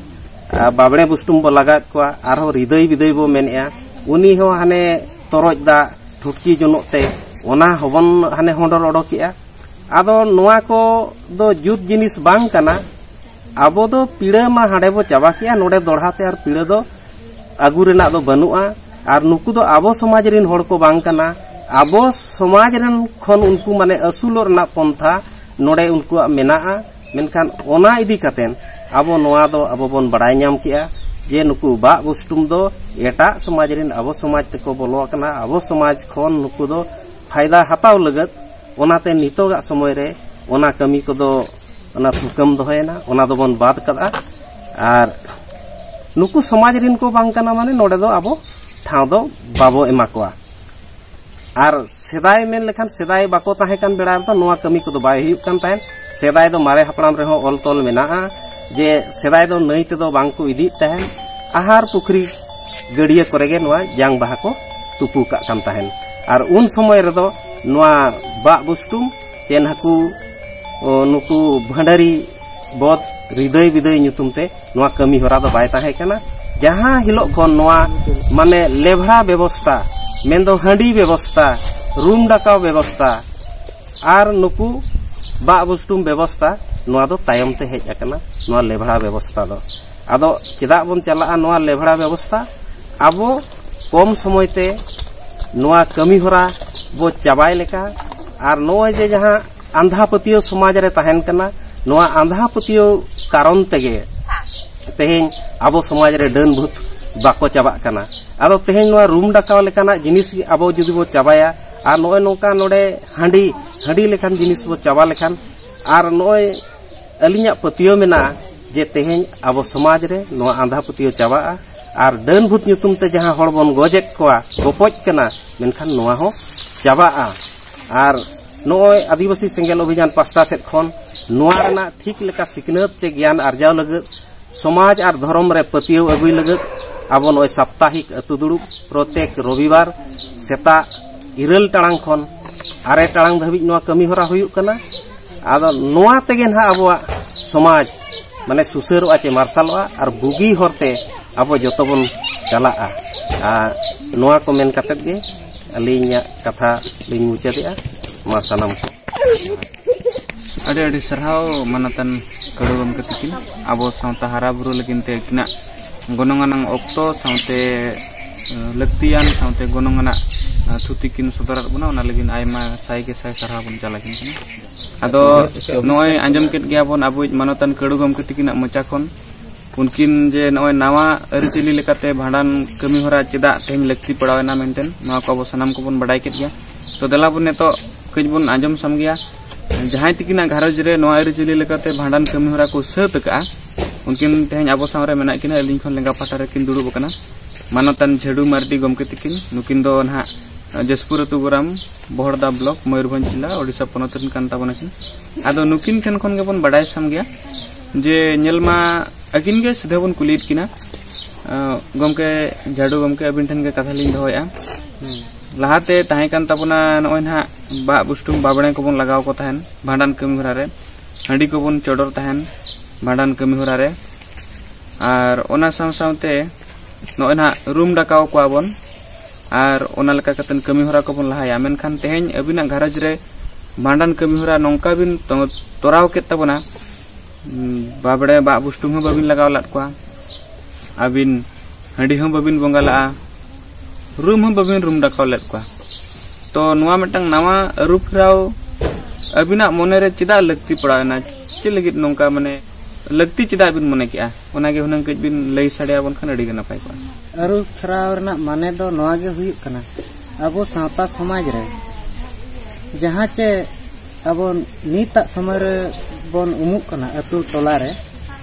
ᱟᱨ ᱵᱟᱵᱽᱬᱮ ᱵᱩᱥᱴᱩᱢ ᱵᱚ ᱞᱟᱜᱟᱣᱮᱫ ᱠᱚᱣᱟ, ᱟᱨᱦᱚᱸ ᱨᱤᱫᱟᱹᱭ ᱵᱤᱫᱟᱹᱭ ᱵᱚ ᱢᱮᱱᱮᱜᱼᱟ᱾ ᱩᱱᱤ ᱦᱚᱸ ᱦᱟᱱᱮ ᱛᱚᱨᱚᱡ ᱫᱟᱜ ᱴᱷᱩᱴᱠᱤ ᱡᱚᱱᱚᱜ ᱛᱮ ᱚᱱᱟ ᱦᱚᱸᱵᱚᱱ ᱦᱟᱱᱮ ᱦᱚᱸᱰᱚᱨ ᱚᱰᱚᱠᱮᱜᱼᱟ᱾ ᱟᱫᱚ ᱱᱚᱣᱟ ᱠᱚ ᱫᱚ ᱡᱩᱛ ᱡᱤᱱᱤᱥ ᱵᱟᱝ ᱠᱟᱱᱟ᱾ ᱟᱵᱚ ᱫᱚ ᱯᱤᱲᱟᱹ ᱢᱟ ᱦᱟᱸᱰᱮ ᱵᱚ ᱪᱟᱵᱟ ᱠᱮᱜᱼᱟ, ᱱᱚᱰᱮ ᱫᱚᱲᱦᱟ ᱛᱮ ᱟᱨ ᱯᱤᱲᱟᱹ ᱫᱚ ᱟᱹᱜᱩ ᱨᱮᱱᱟᱜ ᱫᱚ ᱵᱟᱹᱱᱩᱜᱼᱟ᱾ ᱟᱨ ᱱᱩᱠᱩ ᱫᱚ ᱟᱵᱚ ᱥᱚᱢᱟᱡᱽ ᱨᱮᱱ ᱦᱚᱲ ᱠᱚ ᱵᱟᱝ ᱠᱟᱱᱟ᱾ ᱟᱵᱚ ᱥᱚᱢᱟᱡᱽ ᱨᱮᱱ ᱠᱷᱚᱱ ᱩᱱᱠᱩ ᱢᱟᱱᱮ ᱟᱹᱥᱩᱞᱚᱜ ᱨᱮᱱᱟᱜ ᱯᱚᱱᱛᱷᱟ ᱱᱚᱰᱮ ᱩᱱᱠᱩᱣᱟᱜ ᱢᱮᱱᱟᱜᱼᱟ᱾ ᱢᱮᱱᱠᱷᱟᱱ ᱚᱱᱟ ᱤᱫᱤ ᱠᱟᱛᱮᱱ ᱟᱵᱚ ᱱᱚᱣᱟ ᱫᱚ ᱟᱵᱚ ᱵᱚᱱ ᱵᱟᱲᱟᱭ ᱧᱟᱢ ᱠᱮᱜᱼᱟ ᱡᱮ ᱱᱩᱠᱩ ᱵᱟᱜ ᱵᱩᱥᱴᱩᱢ ᱫᱚ ᱮᱴᱟᱜ ᱥᱚᱢᱟᱡᱽ ᱨᱮᱱ ᱟᱵᱚ ᱥᱚᱢᱟᱡᱽ ᱛᱮᱠᱚ ᱵᱚᱞᱚ ᱟᱠᱟᱱᱟ᱾ ᱟᱵᱚ ᱥᱚᱢᱟᱡᱽ ᱠᱷᱚᱱ ᱱᱩᱠᱩ ᱫᱚ ᱯᱷᱟᱭᱫᱟ ᱦᱟᱛᱟᱣ ᱞᱟᱹᱜᱤᱫ, ᱚᱱᱟᱛᱮ ᱱᱤᱛᱚᱜᱟᱜ ᱥᱚᱢᱚᱭ ᱨᱮ ᱚᱱᱟ ᱠᱟᱹᱢᱤ ᱠᱚᱫᱚ, ᱚᱱᱟ ᱛᱷᱩᱠᱟᱹᱢ ᱫᱚᱦᱚᱭᱮᱱᱟ, ᱚᱱᱟ ᱫᱚᱵᱚᱱ ᱵᱟᱫ ᱠᱟᱫᱼᱟ᱾ ᱟᱨ ᱱᱩᱠᱩ ᱥᱚᱢᱟᱡᱽ ᱨᱮᱱ ᱠᱚ ᱵᱟᱝ ᱠᱟᱱᱟ, ᱢᱟᱱᱮ ᱱᱚᱰᱮ ᱫᱚ ᱟᱵᱚ ᱴᱷᱟᱶ ᱫᱚ ᱵᱟᱵᱚ ᱮᱢᱟ ᱠᱚᱣᱟ᱾ ᱟᱨ ᱥᱮᱫᱟᱭ ᱢᱮᱱ ᱞᱮᱠᱷᱟᱱ ᱥᱮᱫᱟᱭ ᱵᱟᱠᱚ ᱛᱟᱦᱮᱸ ᱠᱟᱱ ᱵᱮᱲᱟ ᱨᱮᱫᱚ ᱱᱚᱣᱟ ᱠᱟᱹᱢᱤ ᱠᱚᱫᱚ ᱵᱟᱭ ᱦᱩᱭᱩᱜ ᱠᱟᱱ ᱛᱟᱦᱮᱸᱫ᱾ ᱥᱮᱫᱟᱭ ᱫᱚ ᱢᱟᱨᱮ ᱦᱟᱯᱲᱟᱢ ᱨᱮᱦᱚᱸ ᱚᱞ ᱛᱚᱞ ᱢᱮᱱᱟᱜᱼᱟ ᱡᱮ ᱥᱮᱫᱟᱭ ᱫᱚ ᱱᱟᱹᱭ ᱛᱮᱫᱚ ᱵᱟᱝ ᱠᱚ ᱤᱫᱤᱭᱮᱫ ᱛᱟᱦᱮᱸᱫ, ᱟᱦᱟᱨ ᱯᱩᱠᱷᱨᱤ ᱜᱟᱹᱰᱭᱟᱹ ᱠᱚᱨᱮ ᱜᱮ ᱱᱚᱣᱟ ᱡᱟᱝ ᱵᱟᱦᱟ ᱠᱚ ᱛᱩᱯᱩ ᱠᱟᱜ ᱠᱟᱱ ᱛᱟᱦᱮᱸᱫ᱾ ᱟᱨ ᱩᱱ ᱥᱚᱢᱚᱭ ᱨᱮᱫᱚ ᱱᱚᱣᱟ ᱵᱟᱜ ᱵᱩᱥᱴᱩᱢ ᱪᱮᱱ ᱦᱟᱹᱠᱩ, ᱚ, ᱱᱩᱠᱩ ᱵᱷᱟᱸᱰᱟᱨᱤ ᱵᱚᱫ ᱨᱤᱫᱟᱹᱭ ᱵᱤᱫᱟᱹᱭ ᱧᱩᱛᱩᱢ ᱛᱮ ᱱᱚᱣᱟ ᱠᱟᱹᱢᱤ ᱦᱚᱨᱟ ᱫᱚ ᱵᱟᱭ ᱛᱟᱦᱮᱸ ᱠᱟᱱᱟ᱾ ᱡᱟᱦᱟᱸ ᱦᱤᱞᱳᱜ ᱠᱷᱚᱱ ᱱᱚᱣᱟ ᱢᱟᱱᱮ ᱞᱮᱵᱷᱲᱟ ᱵᱮᱵᱚᱥᱛᱟ, ᱢᱮᱱᱫᱚ ᱦᱟᱺᱰᱤ ᱵᱮᱵᱚᱥᱛᱟ, ᱨᱩᱢ ᱰᱟᱠᱟᱣ ᱵᱮᱵᱚᱥᱛᱟ, ᱟᱨ ᱱᱩᱠᱩ ᱵᱟᱜ ᱵᱩᱥᱴᱩᱢ ᱵᱮᱵᱚᱥᱛᱟ, ᱱᱚᱣᱟ ᱫᱚ ᱛᱟᱭᱚᱢ ᱛᱮ ᱦᱮᱡ ᱟᱠᱟᱱᱟ, ᱱᱚᱣᱟ ᱞᱮᱵᱷᱲᱟ ᱵᱮᱵᱚᱥᱛᱟ ᱫᱚ᱾ ᱟᱫᱚ ᱪᱮᱫᱟᱜ ᱵᱚᱱ ᱪᱟᱞᱟᱜᱼᱟ ᱱᱚᱣᱟ ᱞᱮᱵᱷᱲᱟ ᱵᱮᱵᱚᱥᱛᱟ? ᱟᱵᱚ ᱠᱚᱢ ᱥᱚᱢᱚᱭ ᱛᱮ ᱱᱚᱣᱟ ᱠᱟᱹᱢᱤ ᱦᱚᱨᱟ ᱵᱚ ᱪᱟᱵᱟᱭ ᱞᱮᱠᱟ, ᱟᱨ ᱱᱚᱜᱼᱚᱭ ᱡᱮ ᱡᱟᱦᱟᱸ ᱟᱸᱫᱷᱟ ᱯᱟᱹᱛᱭᱟᱹᱣ ᱥᱚᱢᱟᱡᱽ ᱨᱮ ᱛᱟᱦᱮᱱ ᱠᱟᱱᱟ, ᱱᱚᱣᱟ ᱟᱸᱫᱷᱟ ᱯᱟᱹᱛᱭᱟᱹᱣ ᱠᱟᱨᱚᱱ ᱛᱮᱜᱮ ᱛᱮᱦᱮᱧ ᱟᱵᱚ ᱥᱚᱢᱟᱡᱽ ᱨᱮ ᱰᱟᱹᱱ ᱵᱷᱩᱛ ᱵᱟᱠᱚ ᱪᱟᱵᱟᱜ ᱠᱟᱱᱟ᱾ ᱟᱫᱚ ᱛᱮᱦᱮᱧ ᱱᱚᱣᱟ ᱨᱩᱢ ᱰᱟᱠᱟᱣ ᱞᱮᱠᱟᱱᱟᱜ ᱡᱤᱱᱤᱥ ᱜᱮ ᱟᱵᱚ ᱡᱩᱫᱤ ᱵᱚ ᱪᱟᱵᱟᱭᱟ, ᱟᱨ ᱱᱚᱜᱼᱚᱭ ᱱᱚᱝᱠᱟ ᱱᱚᱰᱮ ᱦᱟᱺᱰᱤ, ᱦᱟᱺᱰᱤ ᱞᱮᱠᱟᱱ ᱡᱤᱱᱤᱥ ᱵᱚ ᱪᱟᱵᱟ ᱞᱮᱠᱷᱟᱱ, ᱟᱨ ᱱᱚᱜᱼᱚᱭ ᱟᱹᱞᱤᱧᱟᱜ ᱯᱟᱹᱛᱭᱟᱹᱣ ᱢᱮᱱᱟᱜᱼᱟ ᱡᱮ ᱛᱮᱦᱮᱧ ᱟᱵᱚ ᱥᱚᱢᱟᱡᱽ ᱨᱮ ᱱᱚᱣᱟ ᱟᱸᱫᱷᱟ ᱯᱟᱹᱛᱭᱟᱹᱣ ᱪᱟᱵᱟᱜᱼᱟ, ᱟᱨ ᱰᱟᱹᱱ ᱵᱷᱩᱛ ᱧᱩᱛᱩᱢ ᱛᱮ ᱡᱟᱦᱟᱸ ᱦᱚᱲ ᱵᱚᱱ ᱜᱚᱡᱮᱫ ᱠᱚᱣᱟ, ᱜᱚᱯᱚᱡ ᱠᱟᱱᱟ, ᱢᱮᱱᱠᱷᱟᱱ ᱱᱚᱣᱟ ᱦᱚᱸ ᱪᱟᱵᱟᱜᱼᱟ᱾ ᱟᱨ ᱱᱚᱜᱼᱚᱭ ᱟᱹᱫᱤᱵᱟᱹᱥᱤ ᱥᱮᱸᱜᱮᱞ ᱚᱵᱷᱤᱡᱟᱱ ᱯᱟᱥᱴᱟ ᱥᱮᱫ ᱠᱷᱚᱱ ᱱᱚᱣᱟ ᱨᱮᱱᱟᱜ ᱴᱷᱤᱠ ᱞᱮᱠᱟ ᱥᱤᱠᱷᱱᱟᱹᱛ ᱪᱮ ᱜᱮᱭᱟᱱ ᱟᱨᱡᱟᱣ ᱞᱟᱹᱜᱤᱫ, ᱥᱚᱢᱟᱡᱽ ᱟᱨ ᱫᱷᱚᱨᱚᱢ ᱨᱮ ᱯᱟᱹᱛᱭᱟᱹᱣ ᱟᱹᱜᱩᱭ ᱞᱟᱹᱜᱤᱫ ᱟᱵᱚ ᱱᱚᱜᱼᱚᱭ ᱥᱟᱯᱛᱟᱦᱤᱠ ᱟᱹᱛᱩ ᱫᱩᱲᱩᱵ ᱯᱨᱚᱛᱮᱠ ᱨᱚᱵᱤᱵᱟᱨ ᱥᱮᱛᱟᱜ ᱤᱨᱟᱹᱞ ᱴᱟᱲᱟᱝ ᱠᱷᱚᱱ ᱟᱨᱮ ᱴᱟᱲᱟᱝ ᱫᱷᱟᱹᱵᱤᱡ ᱱᱚᱣᱟ ᱠᱟᱹᱢᱤ ᱦᱚᱨᱟ ᱦᱩᱭᱩᱜ ᱠᱟᱱᱟ᱾ ᱟᱫᱚ ᱱᱚᱣᱟ ᱛᱮᱜᱮ ᱱᱟᱦᱟᱜ ᱟᱵᱚᱣᱟᱜ ᱥᱚᱢᱟᱡᱽ ᱢᱟᱱᱮ ᱥᱩᱥᱟᱹᱨᱚᱜᱼᱟ ᱪᱮ ᱢᱟᱨᱥᱟᱞᱚᱜᱼᱟ, ᱟᱨ ᱵᱩᱜᱤ ᱦᱚᱨᱛᱮ ᱟᱵᱚ ᱡᱚᱛᱚ ᱵᱚᱱ ᱪᱟᱞᱟᱜᱼᱟ᱾ ᱟᱨ ᱱᱚᱣᱟ ᱠᱚ ᱢᱮᱱ ᱠᱟᱛᱮᱫ ᱜᱮ ᱟᱹᱞᱤᱧᱟᱜ ᱠᱟᱛᱷᱟ ᱞᱤᱧ ᱢᱩᱪᱟᱹᱫᱮᱜᱼᱟ᱾ ᱢᱟ ᱥᱟᱱᱟᱢ ᱠᱚ ᱟᱹᱰᱤ ᱟᱹᱰᱤ ᱥᱟᱨᱦᱟᱣ ᱢᱟᱱᱚᱛᱟᱱ ᱠᱟᱹᱲᱩ ᱜᱚᱢᱠᱮ ᱛᱟᱹᱠᱤᱱ ᱟᱵᱚ ᱥᱟᱶᱛᱟ ᱦᱟᱨᱟ ᱵᱩᱨᱩ ᱞᱟᱹᱜᱤᱫ ᱛᱮ ᱟᱹᱠᱤᱱᱟᱜ ᱜᱚᱱᱚᱝ ᱟᱱᱟᱝ ᱚᱠᱛᱚ ᱥᱟᱶᱛᱮ ᱞᱟᱹᱠᱛᱤᱭᱟᱱ ᱥᱟᱶᱛᱮ ᱜᱚᱱᱚᱝ ᱟᱱᱟᱜ ᱛᱷᱩᱛᱤ ᱠᱤᱱ ᱥᱚᱫᱚᱨᱟᱫ ᱵᱚᱱᱟ᱾ ᱚᱱᱟ ᱞᱟᱹᱜᱤᱫ ᱟᱭᱢᱟ ᱥᱟᱭ ᱜᱮ ᱥᱟᱭ ᱥᱟᱨᱦᱟᱣ ᱵᱚᱱ ᱪᱟᱞ ᱟᱹᱠᱤᱱ ᱠᱟᱱᱟ᱾ ᱟᱫᱚ ᱱᱚᱜᱼᱚᱭ ᱟᱸᱡᱚᱢ ᱠᱮᱫ ᱜᱮᱭᱟ ᱵᱚᱱ ᱟᱵᱚᱭᱤᱡ ᱢᱟᱱᱚᱛᱟᱱ ᱠᱟᱹᱲᱩ ᱜᱚᱢᱠᱮ ᱛᱟᱹᱠᱤᱱᱟᱜ ᱢᱚᱪᱟ ᱠᱷᱚᱱ ᱩᱱᱠᱤᱱ ᱡᱮ ᱱᱚᱜᱼᱚᱭ ᱱᱟᱣᱟ ᱟᱹᱨᱤᱪᱟᱹᱞᱤ ᱞᱮᱠᱟᱛᱮ ᱵᱷᱟᱸᱰᱟᱱ ᱠᱟᱹᱢᱤ ᱦᱚᱨᱟ ᱪᱮᱫᱟᱜ ᱛᱮᱦᱮᱧ ᱞᱟᱹᱠᱛᱤ ᱯᱟᱲᱟᱣ ᱮᱱᱟ ᱢᱮᱱᱛᱮ, ᱱᱚᱣᱟ ᱠᱚ ᱟᱵᱚ ᱥᱟᱱᱟᱢ ᱠᱚᱵᱚᱱ ᱵᱟᱰᱟᱭ ᱠᱮᱫ ᱜᱮᱭᱟ᱾ ᱛᱚ ᱫᱮᱞᱟ ᱵᱚᱱ ᱱᱤᱛᱚᱜ ᱠᱟᱹᱡ ᱵᱚᱱ ᱟᱸᱡᱚᱢ ᱥᱟᱢᱜᱮᱭᱟ᱾ ᱡᱟᱦᱟᱸᱭ ᱛᱤᱠᱤᱱᱟᱜ ᱜᱷᱟᱨᱚᱸᱡᱽ ᱨᱮ ᱱᱚᱣᱟ ᱟᱹᱨᱤᱪᱟᱹᱞᱤ ᱞᱮᱠᱟᱛᱮ ᱵᱷᱟᱸᱰᱟᱱ ᱠᱟᱹᱢᱤ ᱦᱚᱨᱟ ᱠᱚ ᱥᱟᱹᱛ ᱟᱠᱟᱜᱼᱟ, ᱩᱱᱠᱤᱱ ᱛᱮᱦᱮᱧ ᱟᱵᱚ ᱥᱟᱶ ᱨᱮ ᱢᱮᱱᱟᱜ ᱠᱤᱱᱟ᱾ ᱟᱹᱞᱤᱧ ᱠᱷᱚᱱ ᱞᱮᱸᱜᱟ ᱯᱟᱦᱴᱟ ᱨᱮᱠᱤᱱ ᱫᱩᱲᱩᱵ ᱟᱠᱟᱱᱟ ᱢᱟᱱᱚᱛᱟᱱ ᱡᱷᱟᱹᱰᱩ ᱢᱟᱨᱰᱤ ᱜᱚᱢᱠᱮ ᱛᱤᱠᱤᱱ᱾ ᱱᱩᱠᱤᱱ ᱫᱚ ᱱᱟᱦᱟᱜ ᱡᱟᱹᱥᱯᱩᱨ ᱟᱹᱛᱩ ᱜᱚᱨᱟᱢ, ᱵᱚᱦᱚᱲᱫᱟ ᱵᱞᱚᱠ, ᱢᱚᱭᱩᱨᱵᱷᱚᱸᱡᱽ ᱡᱮᱞᱟ, ᱳᱰᱤᱥᱟ ᱯᱚᱱᱚᱛ ᱨᱮᱱ ᱠᱟᱱ ᱛᱟᱵᱚᱱᱟ ᱠᱤᱱ᱾ ᱟᱫᱚ ᱱᱩᱠᱤᱱ ᱴᱷᱮᱱ ᱠᱷᱚᱱ ᱜᱮᱵᱚᱱ ᱵᱟᱰᱟᱭ ᱥᱟᱢ ᱜᱮᱭᱟ ᱡᱮ ᱧᱮᱞ ᱢᱟ ᱟᱹᱠᱤᱱ ᱜᱮ ᱥᱤᱫᱷᱟᱹ ᱵᱚᱱ ᱠᱩᱞᱤᱭᱮᱫ ᱠᱤᱱᱟ᱾ ᱟᱸ, ᱜᱚᱢᱠᱮ, ᱡᱷᱟᱰᱩ ᱜᱚᱢᱠᱮ, ᱟᱹᱵᱤᱱ ᱴᱷᱮᱱ ᱜᱮ ᱠᱟᱛᱷᱟ ᱞᱤᱧ ᱫᱚᱦᱚᱭᱮᱫᱼᱟ᱾ ᱞᱟᱦᱟᱛᱮ ᱛᱟᱦᱮᱸ ᱠᱟᱱ ᱛᱟᱵᱚᱱᱟ ᱱᱚᱜᱼᱚᱭ ᱱᱟᱦᱟᱜ ᱵᱟᱜ ᱵᱩᱥᱴᱩᱢ ᱵᱟᱵᱲᱮ ᱠᱚᱵᱚᱱ ᱞᱟᱜᱟᱣ ᱠᱚ ᱛᱟᱦᱮᱱ ᱵᱷᱟᱸᱰᱟᱱ ᱠᱟᱹᱢᱤ ᱦᱚᱨᱟ ᱨᱮ, ᱦᱟᱺᱰᱤ ᱠᱚᱵᱚᱱ ᱪᱚᱰᱚᱨ ᱛᱟᱦᱮᱱ ᱵᱷᱟᱸᱰᱟᱱ ᱠᱟᱹᱢᱤ ᱦᱚᱨᱟ ᱨᱮ, ᱟᱨ ᱚᱱᱟ ᱥᱟᱶ ᱥᱟᱶᱛᱮ ᱱᱚᱜᱼᱚᱭ ᱱᱟᱦᱟᱜ ᱨᱩᱢ ᱰᱟᱠᱟᱣ ᱠᱚᱣᱟ ᱵᱚᱱ, ᱟᱨ ᱚᱱᱟ ᱞᱮᱠᱟ ᱠᱟᱛᱮ ᱠᱟᱹᱢᱤ ᱦᱚᱨᱟ ᱠᱚᱵᱚᱱ ᱞᱟᱦᱟᱭᱟ᱾ ᱢᱮᱱᱠᱷᱟᱱ ᱛᱮᱦᱮᱧ ᱟᱹᱵᱤᱱᱟᱜ ᱜᱷᱟᱨᱚᱸᱡᱽ ᱨᱮ ᱵᱷᱟᱸᱰᱟᱱ ᱠᱟᱹᱢᱤ ᱦᱚᱨᱟ ᱱᱚᱝᱠᱟ ᱵᱤᱱ ᱛᱚ-, ᱛᱚᱨᱟᱣ ᱠᱮᱫ ᱛᱟᱵᱚᱱᱟ, ᱩᱸ, ᱵᱟᱵᱲᱮ ᱵᱟᱜ ᱵᱩᱥᱴᱩᱢ ᱦᱚᱸ ᱵᱟᱹᱵᱤᱱ ᱞᱟᱜᱟᱣ ᱞᱮᱫ ᱠᱚᱣᱟ, ᱟᱹᱵᱤᱱ ᱦᱟᱺᱰᱤ ᱦᱚᱸ ᱵᱟᱹᱵᱤᱱ ᱵᱚᱸᱜᱟ ᱞᱟᱜᱼᱟ, ᱨᱩᱢ ᱦᱚᱸ ᱵᱟᱹᱵᱤᱱ ᱨᱩᱢ ᱰᱟᱠᱟᱣ ᱞᱮᱫ ᱠᱚᱣᱟ᱾ ᱛᱚ ᱱᱚᱣᱟ ᱢᱤᱫᱴᱟᱝ ᱱᱟᱣᱟ ᱟᱹᱨᱩ ᱯᱷᱮᱨᱟᱣ ᱟᱹᱵᱤᱱᱟᱜ ᱢᱚᱱᱮᱨᱮ ᱪᱮᱫᱟᱜ ᱞᱟᱹᱠᱛᱤ ᱯᱟᱲᱟᱣ ᱮᱱᱟ? ᱪᱮᱫ ᱞᱟᱹᱜᱤᱫ ᱱᱚᱝᱠᱟ ᱢᱟᱱᱮ ᱞᱟᱹᱠᱛᱤ ᱪᱮᱫᱟᱜ ᱵᱤᱱ ᱢᱚᱱᱮ ᱠᱮᱜᱼᱟ? ᱚᱱᱟᱜᱮ ᱦᱩᱱᱟᱹᱝ ᱠᱟᱹᱡ ᱵᱤᱱ ᱞᱟᱹᱭ ᱥᱟᱰᱮ ᱟᱵᱚᱱ ᱠᱷᱟᱱ ᱟᱹᱰᱤ ᱜᱮ ᱱᱟᱯᱟᱭ ᱠᱚᱜᱼᱟ᱾ ᱟᱹᱨᱩ ᱯᱷᱮᱨᱟᱣ ᱨᱮᱱᱟᱜ ᱢᱟᱱᱮ ᱫᱚ ᱱᱚᱣᱟ ᱜᱮ ᱦᱩᱭᱩᱜ ᱠᱟᱱᱟ, ᱟᱵᱚ ᱥᱟᱶᱛᱟ ᱥᱚᱢᱟᱡᱽ ᱨᱮ ᱡᱟᱦᱟᱸ ᱪᱮ ᱟᱵᱚ ᱱᱤᱛᱟᱜ ᱥᱚᱢᱚᱭ ᱨᱮ ᱵᱚᱱ ᱩᱢᱩᱜ ᱠᱟᱱᱟ ᱟᱹᱛᱩ ᱴᱚᱞᱟ ᱨᱮ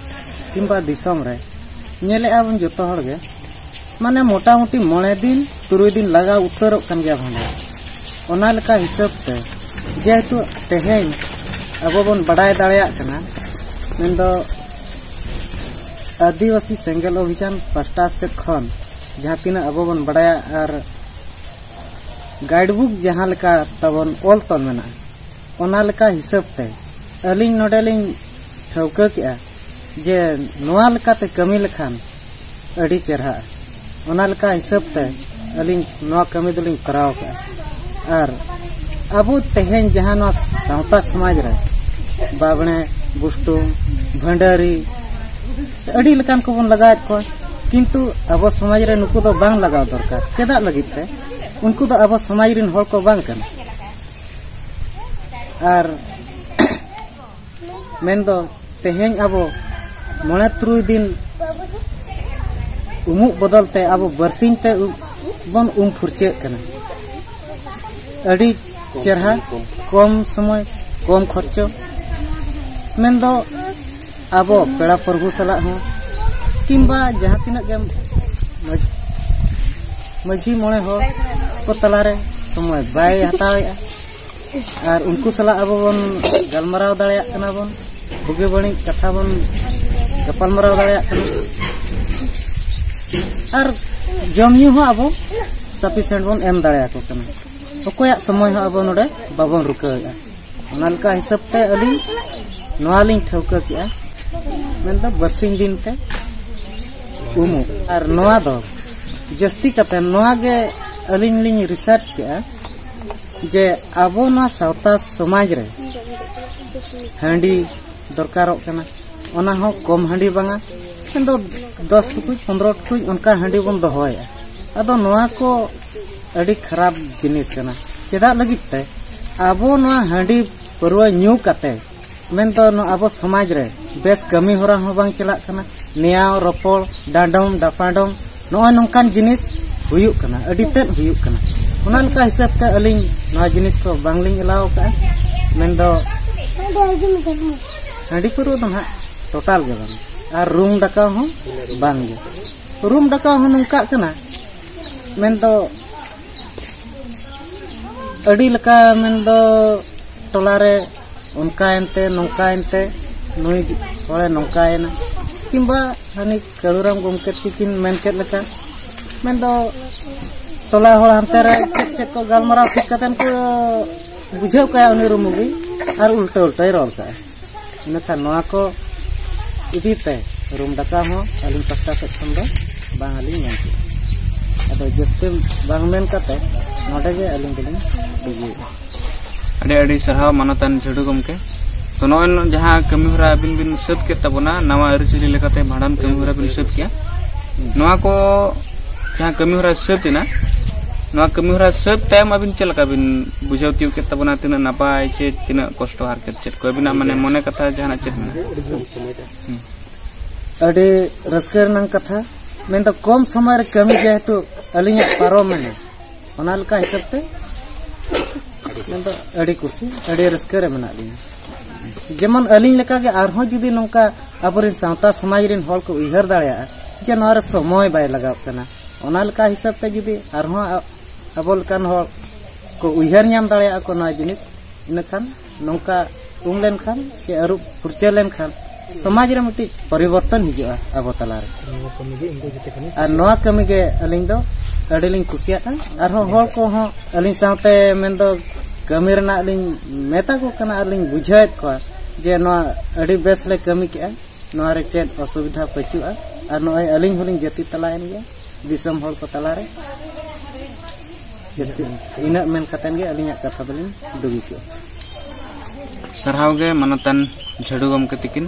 ᱠᱤᱝᱵᱟ ᱫᱤᱥᱚᱢ ᱨᱮ, ᱧᱮᱞᱮᱜᱼᱟ ᱵᱚᱱ ᱡᱚᱛᱚ ᱦᱚᱲ ᱜᱮ, ᱢᱟᱱᱮ ᱢᱚᱴᱟᱢᱩᱴᱤ ᱢᱚᱬᱮ ᱫᱤᱱ ᱛᱩᱨᱩᱭ ᱫᱤᱱ ᱞᱟᱜᱟᱣ ᱩᱛᱟᱹᱨᱚᱜ ᱠᱟᱱ ᱜᱮᱭᱟ ᱵᱷᱟᱸᱰᱟᱱ᱾ ᱚᱱᱟ ᱞᱮᱠᱟ ᱦᱤᱥᱟᱹᱵ ᱛᱮ ᱡᱮᱦᱮᱛᱩ ᱛᱮᱦᱮᱧ ᱟᱵᱚ ᱵᱚᱱ ᱵᱟᱰᱟᱭ ᱫᱟᱲᱮᱭᱟᱜ ᱠᱟᱱᱟ, ᱢᱮᱱᱫᱚ ᱟᱹᱫᱤᱵᱟᱹᱥᱤ ᱥᱮᱸᱜᱮᱞ ᱚᱵᱷᱤᱡᱟᱱ ᱯᱟᱥᱴᱟ ᱥᱮᱫ ᱠᱷᱚᱱ ᱡᱟᱦᱟᱸ ᱛᱤᱱᱟᱹᱜ ᱟᱵᱚ ᱵᱚᱱ ᱵᱟᱰᱟᱭᱟ ᱟᱨ ᱜᱟᱭᱤᱰ ᱵᱩᱠ ᱡᱟᱦᱟᱸ ᱞᱮᱠᱟ ᱛᱟᱵᱚᱱ ᱚᱞ ᱛᱚᱞ ᱢᱮᱱᱟᱜᱼᱟ, ᱚᱱᱟ ᱞᱮᱠᱟ ᱦᱤᱥᱟᱹᱵ ᱛᱮ ᱟᱹᱞᱤᱧ ᱱᱚᱰᱮ ᱞᱤᱧ ᱴᱷᱟᱹᱣᱠᱟᱹ ᱠᱮᱜᱼᱟ ᱡᱮ ᱱᱚᱣᱟ ᱞᱮᱠᱟᱛᱮ ᱠᱟᱹᱢᱤ ᱞᱮᱠᱷᱟᱱ ᱟᱹᱰᱤ ᱪᱮᱨᱦᱟᱜᱼᱟ᱾ ᱚᱱᱟ ᱞᱮᱠᱟ ᱦᱤᱥᱟᱹᱵ ᱛᱮ ᱟᱹᱞᱤᱧ ᱱᱚᱣᱟ ᱠᱟᱹᱢᱤ ᱫᱚᱞᱤᱧ ᱠᱚᱨᱟᱣ ᱠᱟᱜᱼᱟ᱾ ᱟᱨ ᱟᱵᱚ ᱛᱮᱦᱮᱧ ᱡᱟᱦᱟᱸ ᱱᱚᱣᱟ ᱥᱟᱶᱛᱟ ᱥᱚᱢᱟᱡᱽ ᱨᱮ ᱵᱟᱵᱽᱬᱮ, ᱵᱩᱥᱴᱩᱢ, ᱵᱷᱟᱹᱰᱟᱹᱨᱤ, ᱟᱹᱰᱤ ᱞᱮᱠᱟᱱ ᱠᱚᱵᱚᱱ ᱞᱟᱜᱟᱣᱮᱫ ᱠᱚᱣᱟ, ᱠᱤᱱᱛᱩ ᱟᱵᱚ ᱥᱚᱢᱟᱡᱽ ᱨᱮ ᱱᱩᱠᱩ ᱫᱚ ᱵᱟᱝ ᱞᱟᱜᱟᱣ ᱫᱚᱨᱠᱟᱨ᱾ ᱪᱮᱫᱟᱜ ᱞᱟᱹᱜᱤᱫ ᱛᱮ? ᱩᱱᱠᱩ ᱫᱚ ᱟᱵᱚ ᱥᱚᱢᱟᱡᱽ ᱨᱮᱱ ᱦᱚᱲ ᱠᱚ ᱵᱟᱝ ᱠᱟᱱᱟ᱾ ᱟᱨ ᱢᱮᱱᱫᱚ ᱛᱮᱦᱮᱧ ᱟᱵᱚ ᱢᱚᱬᱮ ᱛᱩᱨᱩᱭ ᱫᱤᱱ ᱩᱢᱩᱜ ᱵᱚᱫᱚᱞ ᱛᱮ ᱟᱵᱚ ᱵᱟᱨᱥᱤᱧ ᱛᱮ ᱩ-, ᱵᱚᱱ ᱩᱢ ᱯᱷᱩᱨᱪᱟᱹᱜ ᱠᱟᱱᱟ᱾ ᱟᱹᱰᱤ ᱪᱮᱨᱦᱟ, ᱠᱚᱢ ᱥᱚᱢᱚᱭ, ᱠᱚᱢ ᱠᱷᱚᱨᱪᱚ᱾ ᱢᱮᱱᱫᱚ ᱟᱵᱚ ᱯᱮᱲᱟ ᱯᱨᱚᱵᱷᱩ ᱥᱟᱞᱟᱜ ᱦᱚᱸ, ᱠᱤᱝᱵᱟ ᱡᱟᱦᱟᱸ ᱛᱤᱱᱟᱹᱜ ᱜᱮ ᱢᱟᱹᱡᱷᱤ, ᱢᱟᱹᱡᱷᱤ ᱢᱚᱬᱮ ᱦᱚᱲ ᱠᱚ ᱛᱟᱞᱟᱨᱮ ᱥᱚᱢᱚᱭ ᱵᱟᱭ ᱦᱟᱛᱟᱣᱮᱫᱼᱟ᱾ ᱟᱨ ᱩᱱᱠᱩ ᱥᱟᱞᱟᱜ ᱟᱵᱚ ᱵᱚᱱ ᱜᱟᱞᱢᱟᱨᱟᱣ ᱫᱟᱲᱮᱭᱟᱜ ᱠᱟᱱᱟ ᱵᱚᱱ, ᱵᱩᱜᱤ ᱵᱟᱹᱲᱤᱡ ᱠᱟᱛᱷᱟ ᱵᱚᱱ ᱜᱟᱯᱟᱞᱢᱟᱨᱟᱣ ᱫᱟᱲᱮᱭᱟᱜ ᱠᱟᱱᱟ᱾ ᱟᱨ ᱡᱚᱢ ᱧᱩ ᱦᱚᱸ ᱟᱵᱚ sufficient ᱵᱚᱱ ᱮᱢ ᱫᱟᱲᱮᱭᱟᱠᱚ ᱠᱟᱱᱟ᱾ ᱚᱠᱚᱭᱟᱜ ᱥᱚᱢᱚᱭ ᱦᱚᱸ ᱟᱵᱚ ᱱᱚᱰᱮ ᱵᱟᱵᱚᱱ ᱨᱩᱠᱟᱹᱣᱮᱫᱼᱟ᱾ ᱚᱱᱟ ᱞᱮᱠᱟ ᱦᱤᱥᱟᱹᱵ ᱛᱮ ᱟᱹᱞᱤᱧ ᱱᱚᱣᱟ ᱞᱤᱧ ᱴᱷᱟᱹᱣᱠᱟᱹ ᱠᱮᱜᱼᱟ, ᱢᱮᱱᱫᱚ ᱵᱟᱨᱥᱤᱧ ᱫᱤᱱ ᱛᱮ ᱩᱢᱩᱜ᱾ ᱟᱨ ᱱᱚᱣᱟ ᱫᱚ ᱡᱟᱹᱥᱛᱤ ᱠᱟᱛᱮ ᱱᱚᱣᱟ ᱜᱮ ᱟᱹᱞᱤᱧ ᱞᱤᱧ research ᱠᱮᱜᱼᱟ ᱡᱮ ᱟᱵᱚ ᱱᱚᱣᱟ ᱥᱟᱶᱛᱟ ᱥᱚᱢᱟᱡᱽ ᱨᱮ ᱦᱟᱺᱰᱤ ᱫᱚᱨᱠᱟᱨᱚᱜ ᱠᱟᱱᱟ, ᱚᱱᱟ ᱦᱚᱸ ᱠᱚᱢ ᱦᱟᱺᱰᱤ ᱵᱟᱝᱟ, ᱢᱮᱱᱫᱚ ᱫᱚᱥ ᱴᱩᱠᱩᱡ, ᱯᱚᱱᱨᱚ ᱴᱩᱠᱩᱡ ᱚᱱᱠᱟ ᱦᱟᱺᱰᱤ ᱵᱚᱱ ᱫᱚᱦᱚᱭᱮᱫᱼᱟ᱾ ᱟᱫᱚ ᱱᱚᱣᱟ ᱠᱚ ᱟᱹᱰᱤ ᱠᱷᱟᱨᱟᱯ ᱡᱤᱱᱤᱥ ᱠᱟᱱᱟ᱾ ᱪᱮᱫᱟᱜ ᱞᱟᱹᱜᱤᱫ ᱛᱮ? ᱟᱵᱚ ᱱᱚᱣᱟ ᱦᱟᱺᱰᱤ ᱯᱟᱹᱨᱣᱟᱹ ᱧᱩ ᱠᱟᱛᱮ, ᱢᱮᱱᱫᱚ ᱱᱚᱣᱟ ᱟᱵᱚ ᱥᱚᱢᱟᱡᱽ ᱨᱮ ᱵᱮᱥ ᱠᱟᱹᱢᱤ ᱦᱚᱨᱟ ᱦᱚᱸ ᱵᱟᱝ ᱪᱟᱞᱟᱜ ᱠᱟᱱᱟ᱾ ᱱᱮᱭᱟᱣ ᱨᱚᱯᱚᱲ, ᱰᱟᱸᱰᱚᱢ ᱰᱟᱯᱟᱰᱚᱢ, ᱱᱚᱜᱼᱚᱭ ᱱᱚᱝᱠᱟᱱ ᱡᱤᱱᱤᱥ ᱦᱩᱭᱩᱜ ᱠᱟᱱᱟ, ᱟᱹᱰᱤ ᱛᱮᱫ ᱦᱩᱭᱩᱜ ᱠᱟᱱᱟ᱾ ᱚᱱᱟ ᱞᱮᱠᱟ ᱦᱤᱥᱟᱹᱵ ᱛᱮ ᱟᱹᱞᱤᱧ ᱱᱚᱣᱟ ᱡᱤᱱᱤᱥ ᱠᱚ ᱵᱟᱝᱞᱤᱧ ᱮᱞᱟᱣ ᱠᱟᱜᱼᱟ᱾ ᱢᱮᱱᱫᱚ ᱦᱟᱺᱰᱤ ᱯᱟᱹᱨᱣᱟᱹ ᱫᱚ ᱱᱟᱦᱟᱜ total ᱜᱮ ᱵᱟᱝ, ᱟᱨ ᱨᱩᱢ ᱰᱟᱠᱟᱣ ᱦᱚᱸ ᱵᱟᱝ ᱜᱮ᱾ ᱨᱩᱢ ᱰᱟᱠᱟᱣ ᱦᱚᱸ ᱱᱚᱝᱠᱟᱜ ᱠᱟᱱᱟ, ᱢᱮᱱᱫᱚ ᱟᱹᱰᱤ ᱞᱮᱠᱟ, ᱢᱮᱱᱫᱚ ᱴᱚᱞᱟᱨᱮ ᱚᱱᱠᱟᱭᱮᱱᱛᱮ ᱱᱚᱝᱠᱟᱭᱮᱱᱛᱮ ᱱᱩᱭ ᱦᱚᱲᱮ ᱱᱚᱝᱠᱟᱭᱮᱱᱟ, ᱠᱤᱝᱵᱟ ᱦᱟᱹᱱᱤ ᱠᱟᱹᱲᱩᱨᱟᱢ ᱜᱚᱢᱠᱮ ᱛᱤᱠᱤᱱ ᱢᱮᱱ ᱠᱮᱫ ᱞᱮᱠᱟ, ᱢᱮᱱᱫᱚ ᱴᱚᱞᱟ ᱦᱚᱲ ᱦᱟᱱᱛᱮ ᱨᱮ ᱪᱮᱫ ᱪᱮᱫ ᱠᱚ ᱜᱟᱞᱢᱟᱨᱟᱣ ᱴᱷᱤᱠ ᱠᱟᱛᱮ ᱠᱚ ᱵᱩᱡᱷᱟᱹᱣ ᱠᱟᱭᱟ ᱩᱱᱤ ᱨᱩᱢᱩ ᱜᱮ, ᱟᱨ ᱩᱞᱴᱟᱹ ᱩᱞᱴᱟᱹᱭ ᱨᱚᱲ ᱠᱟᱜᱼᱟ᱾ ᱤᱱᱟᱹᱠᱷᱟᱱ ᱱᱚᱣᱟ ᱠᱚ ᱤᱫᱤ ᱛᱮ ᱨᱩᱢ ᱰᱟᱠᱟᱣ ᱦᱚᱸ ᱟᱹᱞᱤᱧ ᱯᱟᱥᱴᱟ ᱥᱮᱫ ᱠᱷᱚᱱ ᱫᱚ ᱵᱟᱝ ᱟᱹᱞᱤᱧ ᱢᱮᱱ ᱠᱮᱫᱼᱟ᱾ ᱟᱫᱚ ᱡᱟᱹᱥᱛᱤ ᱵᱟᱝ ᱢᱮᱱ ᱠᱟᱛᱮ ᱱᱚᱰᱮ ᱜᱮ ᱟᱹᱞᱤᱧ ᱫᱚᱞᱤᱧ ᱰᱩᱜᱤᱭᱮᱫᱼᱟ᱾ ᱟᱹᱰᱤ ᱟᱹᱰᱤ ᱥᱟᱨᱦᱟᱣ ᱢᱟᱱᱚᱛᱟᱱ ᱡᱷᱟᱹᱰᱩ ᱜᱚᱢᱠᱮ᱾ ᱛᱚ, ᱱᱚᱜᱼᱚᱭ ᱱᱚ-, ᱡᱟᱦᱟᱸ ᱠᱟᱹᱢᱤ ᱦᱚᱨᱟ ᱟᱹᱵᱤᱱ ᱵᱤᱱ ᱥᱟᱹᱛ ᱠᱮᱫ ᱛᱟᱵᱚᱱᱟ, ᱱᱟᱣᱟ ᱟᱹᱨᱤᱪᱟᱹᱞᱤ ᱞᱮᱠᱟᱛᱮ ᱵᱷᱟᱸᱰᱟᱱ ᱠᱟᱹᱢᱤ ᱦᱚᱨᱟ ᱵᱤᱱ ᱥᱟᱹᱛ ᱠᱮᱜᱼᱟ, ᱱᱚᱣᱟ ᱠᱚ ᱡᱟᱦᱟᱸ ᱠᱟᱹᱢᱤ ᱦᱚᱨᱟ ᱥᱟᱹᱛ ᱮᱱᱟ, ᱱᱚᱣᱟ ᱠᱟᱹᱢᱤ ᱦᱚᱨᱟ ᱥᱟᱹᱛ ᱛᱟᱭᱚᱢ ᱟᱹᱵᱤᱱ ᱪᱮᱫ ᱞᱮᱠᱟ ᱵᱤᱱ ᱵᱩᱡᱷᱟᱹᱣ ᱛᱤᱭᱳᱜ ᱠᱮᱫ ᱛᱟᱵᱚᱱᱟ? ᱛᱤᱱᱟᱹᱜ ᱱᱟᱯᱟᱭ ᱥᱮ ᱛᱤᱱᱟᱹᱜ ᱠᱚᱥᱴᱚ ᱦᱟᱨᱠᱮᱛ, ᱪᱮᱫ ᱠᱚ ᱟᱹᱵᱤᱱᱟᱜ ᱢᱟᱱᱮ ᱢᱚᱱᱮ ᱠᱟᱛᱷᱟ ᱡᱟᱦᱟᱱᱟᱜ ᱪᱮᱫ ᱢᱮᱱᱟᱜᱼᱟ? ᱦᱩᱸ᱾ ᱟᱹᱰᱤ ᱨᱟᱹᱥᱠᱟᱹ ᱨᱮᱱᱟᱜ ᱠᱟᱛᱷᱟ, ᱢᱮᱱᱫᱚ ᱠᱚᱢ ᱥᱚᱢᱚᱭ ᱨᱮ ᱠᱟᱹᱢᱤ ᱡᱮᱦᱮᱛᱩ ᱟᱹᱞᱤᱧᱟᱜ ᱯᱟᱨᱚᱢ ᱮᱱᱟ, ᱚᱱᱟ ᱞᱮᱠᱟ ᱦᱤᱥᱟᱹᱵ ᱛᱮ ᱢᱮᱱᱫᱚ ᱟᱹᱰᱤ ᱠᱩᱥᱤ, ᱟᱹᱰᱤ ᱨᱟᱹᱥᱠᱟᱹ ᱨᱮ ᱢᱮᱱᱟᱜ ᱞᱤᱧᱟ᱾ ᱡᱮᱢᱚᱱ ᱟᱹᱞᱤᱧ ᱞᱮᱠᱟᱜᱮ ᱟᱨᱦᱚᱸ ᱡᱩᱫᱤ ᱱᱚᱝᱠᱟ ᱟᱵᱚᱨᱮᱱ ᱥᱟᱶᱛᱟ ᱥᱚᱢᱟᱡᱽ ᱨᱮᱱ ᱦᱚᱲ ᱠᱚ ᱩᱭᱦᱟᱹᱨ ᱫᱟᱲᱮᱭᱟᱜᱼᱟ ᱡᱮ ᱱᱚᱣᱟ ᱨᱮ ᱥᱚᱢᱚᱭ ᱵᱟᱭ ᱞᱟᱜᱟᱣ ᱠᱟᱱᱟ, ᱚᱱᱟ ᱞᱮᱠᱟ ᱦᱤᱥᱟᱹᱵ ᱛᱮ ᱡᱩᱫᱤ ᱟᱨᱦᱚᱸ ᱟ-, ᱟᱵᱚ ᱞᱮᱠᱟᱱ ᱦᱚᱲ ᱠᱚ ᱩᱭᱦᱟᱹᱨ ᱧᱟᱢ ᱫᱟᱲᱮᱭᱟᱜᱼᱟ ᱠᱚ ᱱᱚᱣᱟ ᱡᱤᱱᱤᱥ, ᱤᱱᱟᱹᱠᱷᱟᱱ ᱱᱚᱝᱠᱟ ᱩᱢ ᱞᱮᱱᱠᱷᱟᱱ ᱪᱮ ᱟᱹᱨᱩᱵ ᱯᱷᱩᱨᱪᱟᱹ ᱞᱮᱱᱠᱷᱟᱱ ᱥᱚᱢᱟᱡᱽ ᱨᱮ ᱢᱤᱫᱴᱤᱡ ᱯᱚᱨᱤᱵᱚᱨᱛᱚᱱ ᱦᱤᱡᱩᱜᱼᱟ ᱟᱵᱚ ᱛᱟᱞᱟᱨᱮ᱾ ᱱᱚᱣᱟ ᱠᱟᱹᱢᱤ ᱜᱮ ᱤᱧ ᱫᱚ ᱡᱚᱛᱚ ᱠᱷᱚᱱᱤᱧ ᱟᱨ ᱠᱩᱥᱤᱭᱟᱜᱼᱟ᱾ ᱱᱚᱣᱟ ᱠᱟᱹᱢᱤ ᱜᱮ ᱟᱹᱞᱤᱧ ᱫᱚ ᱟᱹᱰᱤ ᱞᱤᱧ ᱠᱩᱥᱤᱭᱟᱜᱼᱟ᱾ ᱟᱨᱦᱚᱸ ᱦᱚᱲ ᱠᱚᱦᱚᱸ ᱟᱹᱞᱤᱧ ᱥᱟᱶᱛᱮ ᱢᱮᱱᱫᱚ ᱠᱟᱹᱢᱤ ᱨᱮᱱᱟᱜ ᱞᱤᱧ ᱢᱮᱛᱟ ᱠᱚ ᱠᱟᱱᱟ ᱟᱨ ᱞᱤᱧ ᱵᱩᱡᱷᱟᱹᱣᱮᱫ ᱠᱚᱣᱟ ᱡᱮ ᱱᱚᱣᱟ ᱟᱹᱰᱤ ᱵᱮᱥ ᱞᱮ ᱠᱟᱹᱢᱤ ᱠᱮᱜᱼᱟ, ᱱᱚᱣᱟ ᱨᱮ ᱪᱮᱫ ᱚᱥᱩᱵᱤᱫᱷᱟ ᱯᱟᱹᱪᱩᱜᱼᱟ᱾ ᱟᱨ ᱱᱚᱜᱼᱚᱭ ᱟᱹᱞᱤᱧ ᱦᱚᱸᱞᱤᱧ ᱡᱟᱹᱛᱤ ᱛᱟᱞᱟᱭᱮᱱ ᱜᱮᱭᱟ ᱫᱤᱥᱚᱢ ᱦᱚᱲ ᱠᱚ ᱛᱟᱞᱟᱨᱮ᱾ ᱡᱟᱹᱥᱛᱤ ᱤᱱᱟᱹᱜ ᱢᱮᱱ ᱠᱟᱛᱮᱱ ᱜᱮ ᱟᱹᱞᱤᱧᱟᱜ ᱠᱟᱛᱷᱟ ᱫᱚᱞᱤᱧ ᱰᱩᱜᱤ ᱠᱮᱜᱼᱟ᱾ ᱥᱟᱨᱦᱟᱣ ᱜᱮ ᱢᱟᱱᱚᱛᱟᱱ ᱡᱷᱟᱹᱰᱩ ᱜᱚᱢᱠᱮ ᱛᱤᱠᱤᱱ᱾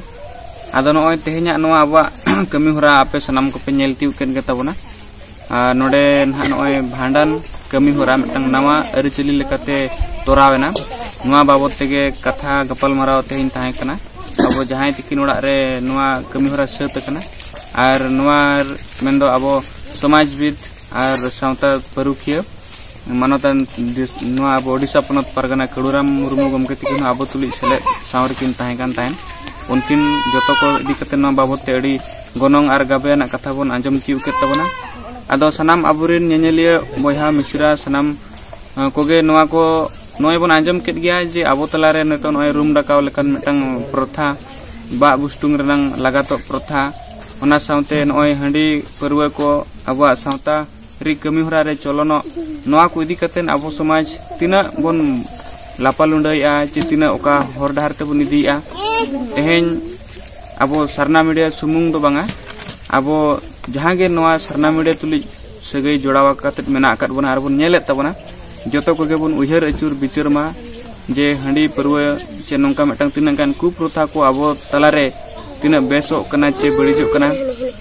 ᱟᱫᱚ ᱱᱚᱜᱼᱚᱭ ᱛᱮᱦᱮᱧᱟᱜ ᱱᱚᱣᱟ ᱟᱵᱚᱣᱟᱜ ᱠᱟᱹᱢᱤ ᱦᱚᱨᱟ ᱟᱯᱮ ᱥᱟᱱᱟᱢ ᱠᱚᱯᱮ ᱧᱮᱞ ᱛᱤᱭᱳᱜ ᱠᱮᱫ ᱜᱮ ᱛᱟᱵᱚᱱᱟ᱾ ᱟᱨ ᱱᱚᱰᱮ ᱱᱟᱦᱟᱜ ᱱᱚᱜᱼᱚᱭ ᱵᱷᱟᱸᱰᱟᱱ ᱠᱟᱹᱢᱤ ᱦᱚᱨᱟ ᱢᱤᱫᱴᱟᱝ ᱱᱟᱣᱟ ᱟᱹᱨᱤᱪᱟᱹᱞᱤ ᱞᱮᱠᱟᱛᱮ ᱛᱚᱨᱟᱣ ᱮᱱᱟ᱾ ᱱᱚᱣᱟ ᱵᱟᱵᱚᱫ ᱛᱮᱜᱮ ᱠᱟᱛᱷᱟ ᱜᱟᱯᱟᱞᱢᱟᱨᱟᱣ ᱛᱮᱦᱮᱧ ᱛᱟᱦᱮᱸ ᱠᱟᱱᱟ᱾ ᱟᱵᱚ ᱡᱟᱦᱟᱸᱭ ᱛᱤᱠᱤᱱ ᱚᱲᱟᱜ ᱨᱮ ᱱᱚᱣᱟ ᱠᱟᱹᱢᱤ ᱦᱚᱨᱟ ᱥᱟᱹᱛ ᱟᱠᱟᱱᱟ, ᱟᱨ ᱱᱚᱣᱟ ᱢᱮᱱᱫᱚ ᱟᱵᱚ ᱥᱚᱢᱟᱡᱽᱵᱤᱫ ᱟᱨ ᱥᱟᱶᱛᱟ ᱯᱟᱹᱨᱩᱠᱷᱤᱭᱟᱹ ᱢᱟᱱᱚᱛᱟᱱ ᱫᱤᱥ-, ᱱᱚᱣᱟ ᱟᱵᱚ ᱳᱰᱤᱥᱟ ᱯᱚᱱᱚᱛ ᱯᱟᱨᱜᱟᱱᱟ ᱠᱟᱹᱲᱩᱨᱟᱢ ᱢᱩᱨᱢᱩ ᱜᱚᱢᱠᱮ ᱛᱤᱠᱤᱱ ᱦᱚᱸ ᱟᱵᱚ ᱛᱩᱞᱩᱡ ᱥᱮᱞᱮᱫ ᱥᱟᱶ ᱨᱮᱠᱤᱱ ᱛᱟᱦᱮᱸ ᱠᱟᱱ ᱛᱟᱦᱮᱸᱫ᱾ ᱩᱱᱠᱤᱱ ᱡᱚᱛᱚ ᱠᱚ ᱤᱫᱤ ᱠᱟᱛᱮ ᱱᱚᱣᱟ ᱵᱟᱵᱚᱫ ᱛᱮ ᱟᱹᱰᱤ ᱜᱚᱱᱚᱝ ᱟᱨ ᱜᱟᱵᱮ ᱟᱱᱟᱜ ᱠᱟᱛᱷᱟ ᱵᱚᱱ ᱟᱸᱡᱚᱢ ᱛᱤᱭᱳᱜ ᱠᱮᱫ ᱛᱟᱵᱚᱱᱟ᱾ ᱟᱫᱚ ᱥᱟᱱᱟᱢ ᱟᱵᱚᱨᱮᱱ ᱧᱮᱧᱮᱞᱤᱭᱟᱹ ᱵᱚᱭᱦᱟ ᱢᱤᱥᱨᱟ ᱥᱟᱱᱟᱢ, ᱟᱸ, ᱠᱚᱜᱮ ᱱᱚᱣᱟ ᱠᱚ ᱱᱚᱜᱼᱚᱭ ᱵᱚᱱ ᱟᱸᱡᱚᱢ ᱠᱮᱫ ᱜᱮᱭᱟ ᱡᱮ ᱟᱵᱚ ᱛᱟᱞᱟᱨᱮ ᱱᱤᱛᱚᱜ ᱱᱚᱜᱼᱚᱭ ᱨᱩᱢ ᱰᱟᱠᱟᱣ ᱞᱮᱠᱟᱱ ᱢᱤᱫᱴᱟᱝ ᱯᱨᱚᱛᱷᱟ, ᱵᱟᱜ ᱵᱩᱥᱴᱩᱝ ᱨᱮᱱᱟᱝ ᱞᱟᱜᱟᱛᱚᱜ ᱯᱨᱚᱛᱷᱟ, ᱚᱱᱟ ᱥᱟᱶᱛᱮ ᱱᱚᱜᱼᱚᱭ ᱦᱟᱺᱰᱤ ᱯᱟᱹᱨᱣᱟᱹ ᱠᱚ ᱟᱵᱚᱣᱟᱜ ᱥᱟᱶᱛᱟ ᱨᱤ ᱠᱟᱹᱢᱤ ᱦᱚᱨᱟ ᱨᱮ ᱪᱚᱞᱚᱱᱚᱜ, ᱱᱚᱣᱟ ᱠᱚ ᱤᱫᱤ ᱠᱟᱛᱮ ᱟᱵᱚ ᱥᱚᱢᱟᱡᱽ ᱛᱤᱱᱟᱹᱜ ᱵᱚᱱ ᱞᱟᱯᱟ ᱞᱩᱸᱰᱟᱹᱭᱮᱜᱼᱟ ᱪᱮ ᱛᱤᱱᱟᱹᱜ ᱚᱠᱟ ᱦᱚᱨ ᱰᱟᱦᱟᱨ ᱛᱮᱵᱚᱱ ᱤᱫᱤᱭᱮᱜᱼᱟ᱾ ᱛᱮᱦᱮᱧ ᱟᱵᱚ ᱥᱟᱨᱱᱟ ᱢᱤᱰᱤᱭᱟ ᱥᱩᱢᱩᱝ ᱫᱚ ᱵᱟᱝᱟ, ᱟᱵᱚ ᱡᱟᱦᱟᱸ ᱜᱮ ᱱᱚᱣᱟ ᱥᱟᱨᱱᱟ ᱢᱤᱰᱤᱭᱟ ᱛᱩᱞᱩᱡ ᱥᱟᱹᱜᱟᱹᱭ ᱡᱚᱲᱟᱣ ᱟᱠᱟᱛᱮᱫ ᱢᱮᱱᱟᱜ ᱟᱠᱟᱫ ᱵᱚᱱᱟ ᱟᱨ ᱵᱚᱱ ᱧᱮᱞᱮᱫ ᱛᱟᱵᱚᱱᱟ᱾ ᱡᱚᱛᱚ ᱠᱚᱜᱮ ᱵᱚᱱ ᱩᱭᱦᱟᱹᱨ ᱟᱹᱪᱩᱨ ᱵᱤᱪᱟᱹᱨ ᱢᱟ ᱡᱮ ᱦᱟᱺᱰᱤ ᱯᱟᱹᱨᱣᱟᱹ ᱪᱮ ᱱᱚᱝᱠᱟ ᱢᱤᱫᱴᱟᱝ ᱛᱤᱱᱟᱹᱜ ᱜᱟᱱ ᱠᱩᱯᱨᱚᱛᱷᱟ ᱠᱚ ᱟᱵᱚ ᱛᱟᱞᱟᱨᱮ ᱛᱤᱱᱟᱹᱜ ᱵᱮᱥᱚᱜ ᱠᱟᱱᱟ ᱪᱮ ᱵᱟᱹᱲᱤᱡᱚᱜ ᱠᱟᱱᱟ᱾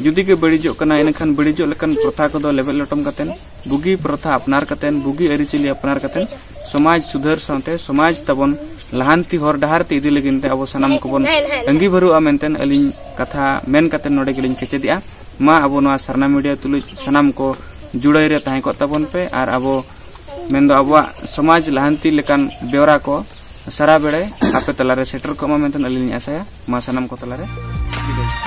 ᱡᱩᱫᱤ ᱜᱮ ᱵᱟᱹᱲᱤᱡᱚᱜ ᱠᱟᱱᱟ, ᱮᱱᱠᱷᱟᱱ ᱵᱟᱹᱲᱤᱡᱚᱜ ᱞᱮᱠᱟᱱ ᱯᱨᱚᱛᱷᱟ ᱠᱚᱫᱚ ᱞᱮᱵᱮᱫ ᱞᱚᱴᱚᱢ ᱠᱟᱛᱮᱫ, ᱵᱩᱜᱤ ᱯᱨᱚᱛᱷᱟ ᱟᱯᱱᱟᱨ ᱠᱟᱛᱮᱫ, ᱵᱩᱜᱤ ᱟᱹᱨᱤᱪᱟᱹᱞᱤ ᱟᱯᱱᱟᱨ ᱠᱟᱛᱮᱫ, ᱥᱚᱢᱟᱡᱽ ᱥᱩᱫᱷᱟᱹᱨ ᱥᱟᱶᱛᱮ ᱥᱚᱢᱟᱡᱽ ᱛᱟᱵᱚᱱ ᱞᱟᱦᱟᱱᱛᱤ ᱦᱚᱨ ᱰᱟᱦᱟᱨ ᱛᱮ ᱤᱫᱤ ᱞᱟᱹᱜᱤᱫ ᱛᱮ ᱟᱵᱚ ᱥᱟᱱᱟᱢ ᱠᱚᱵᱚᱱ ᱟᱺᱜᱤᱵᱷᱟᱹᱨᱩᱜᱼᱟ ᱢᱮᱱᱛᱮ ᱟᱹᱞᱤᱧ ᱠᱟᱛᱷᱟ ᱢᱮᱱ ᱠᱟᱛᱮᱫ ᱱᱚᱰᱮ ᱜᱮᱞᱤᱧ ᱠᱮᱪᱮᱫᱮᱜᱼᱟ᱾ ᱢᱟ ᱟᱵᱚ ᱱᱚᱣᱟ ᱥᱟᱨᱱᱟ ᱢᱤᱰᱤᱭᱟ ᱛᱩᱞᱩᱡ ᱥᱟᱱᱟᱢ ᱠᱚ ᱡᱩᱲᱟᱹᱭ ᱨᱮ ᱛᱟᱦᱮᱸ ᱠᱚᱜ ᱛᱟᱵᱚᱱ ᱯᱮ ᱟᱨ ᱟᱵᱚ ᱢᱮᱱᱫᱚ ᱟᱵᱚᱣᱟᱜ ᱥᱚᱢᱟᱡᱽ ᱞᱟᱦᱟᱱᱛᱤ ᱞᱮᱠᱟᱱ ᱵᱮᱣᱨᱟ ᱠᱚ ᱥᱟᱨᱟ ᱵᱮᱲᱮ ᱟᱯᱮ ᱛᱟᱞᱟᱨᱮ ᱥᱮᱴᱮᱨ ᱠᱚᱜ ᱢᱟ ᱢᱮᱱᱛᱮ ᱟᱹᱞᱤᱧ ᱞᱤᱧ ᱟᱥᱟᱭᱟ᱾ ᱢᱟ ᱥᱟᱱᱟᱢ ᱠᱚ ᱛᱟᱞᱟᱨᱮ ᱵᱤᱫᱟᱹᱭ᱾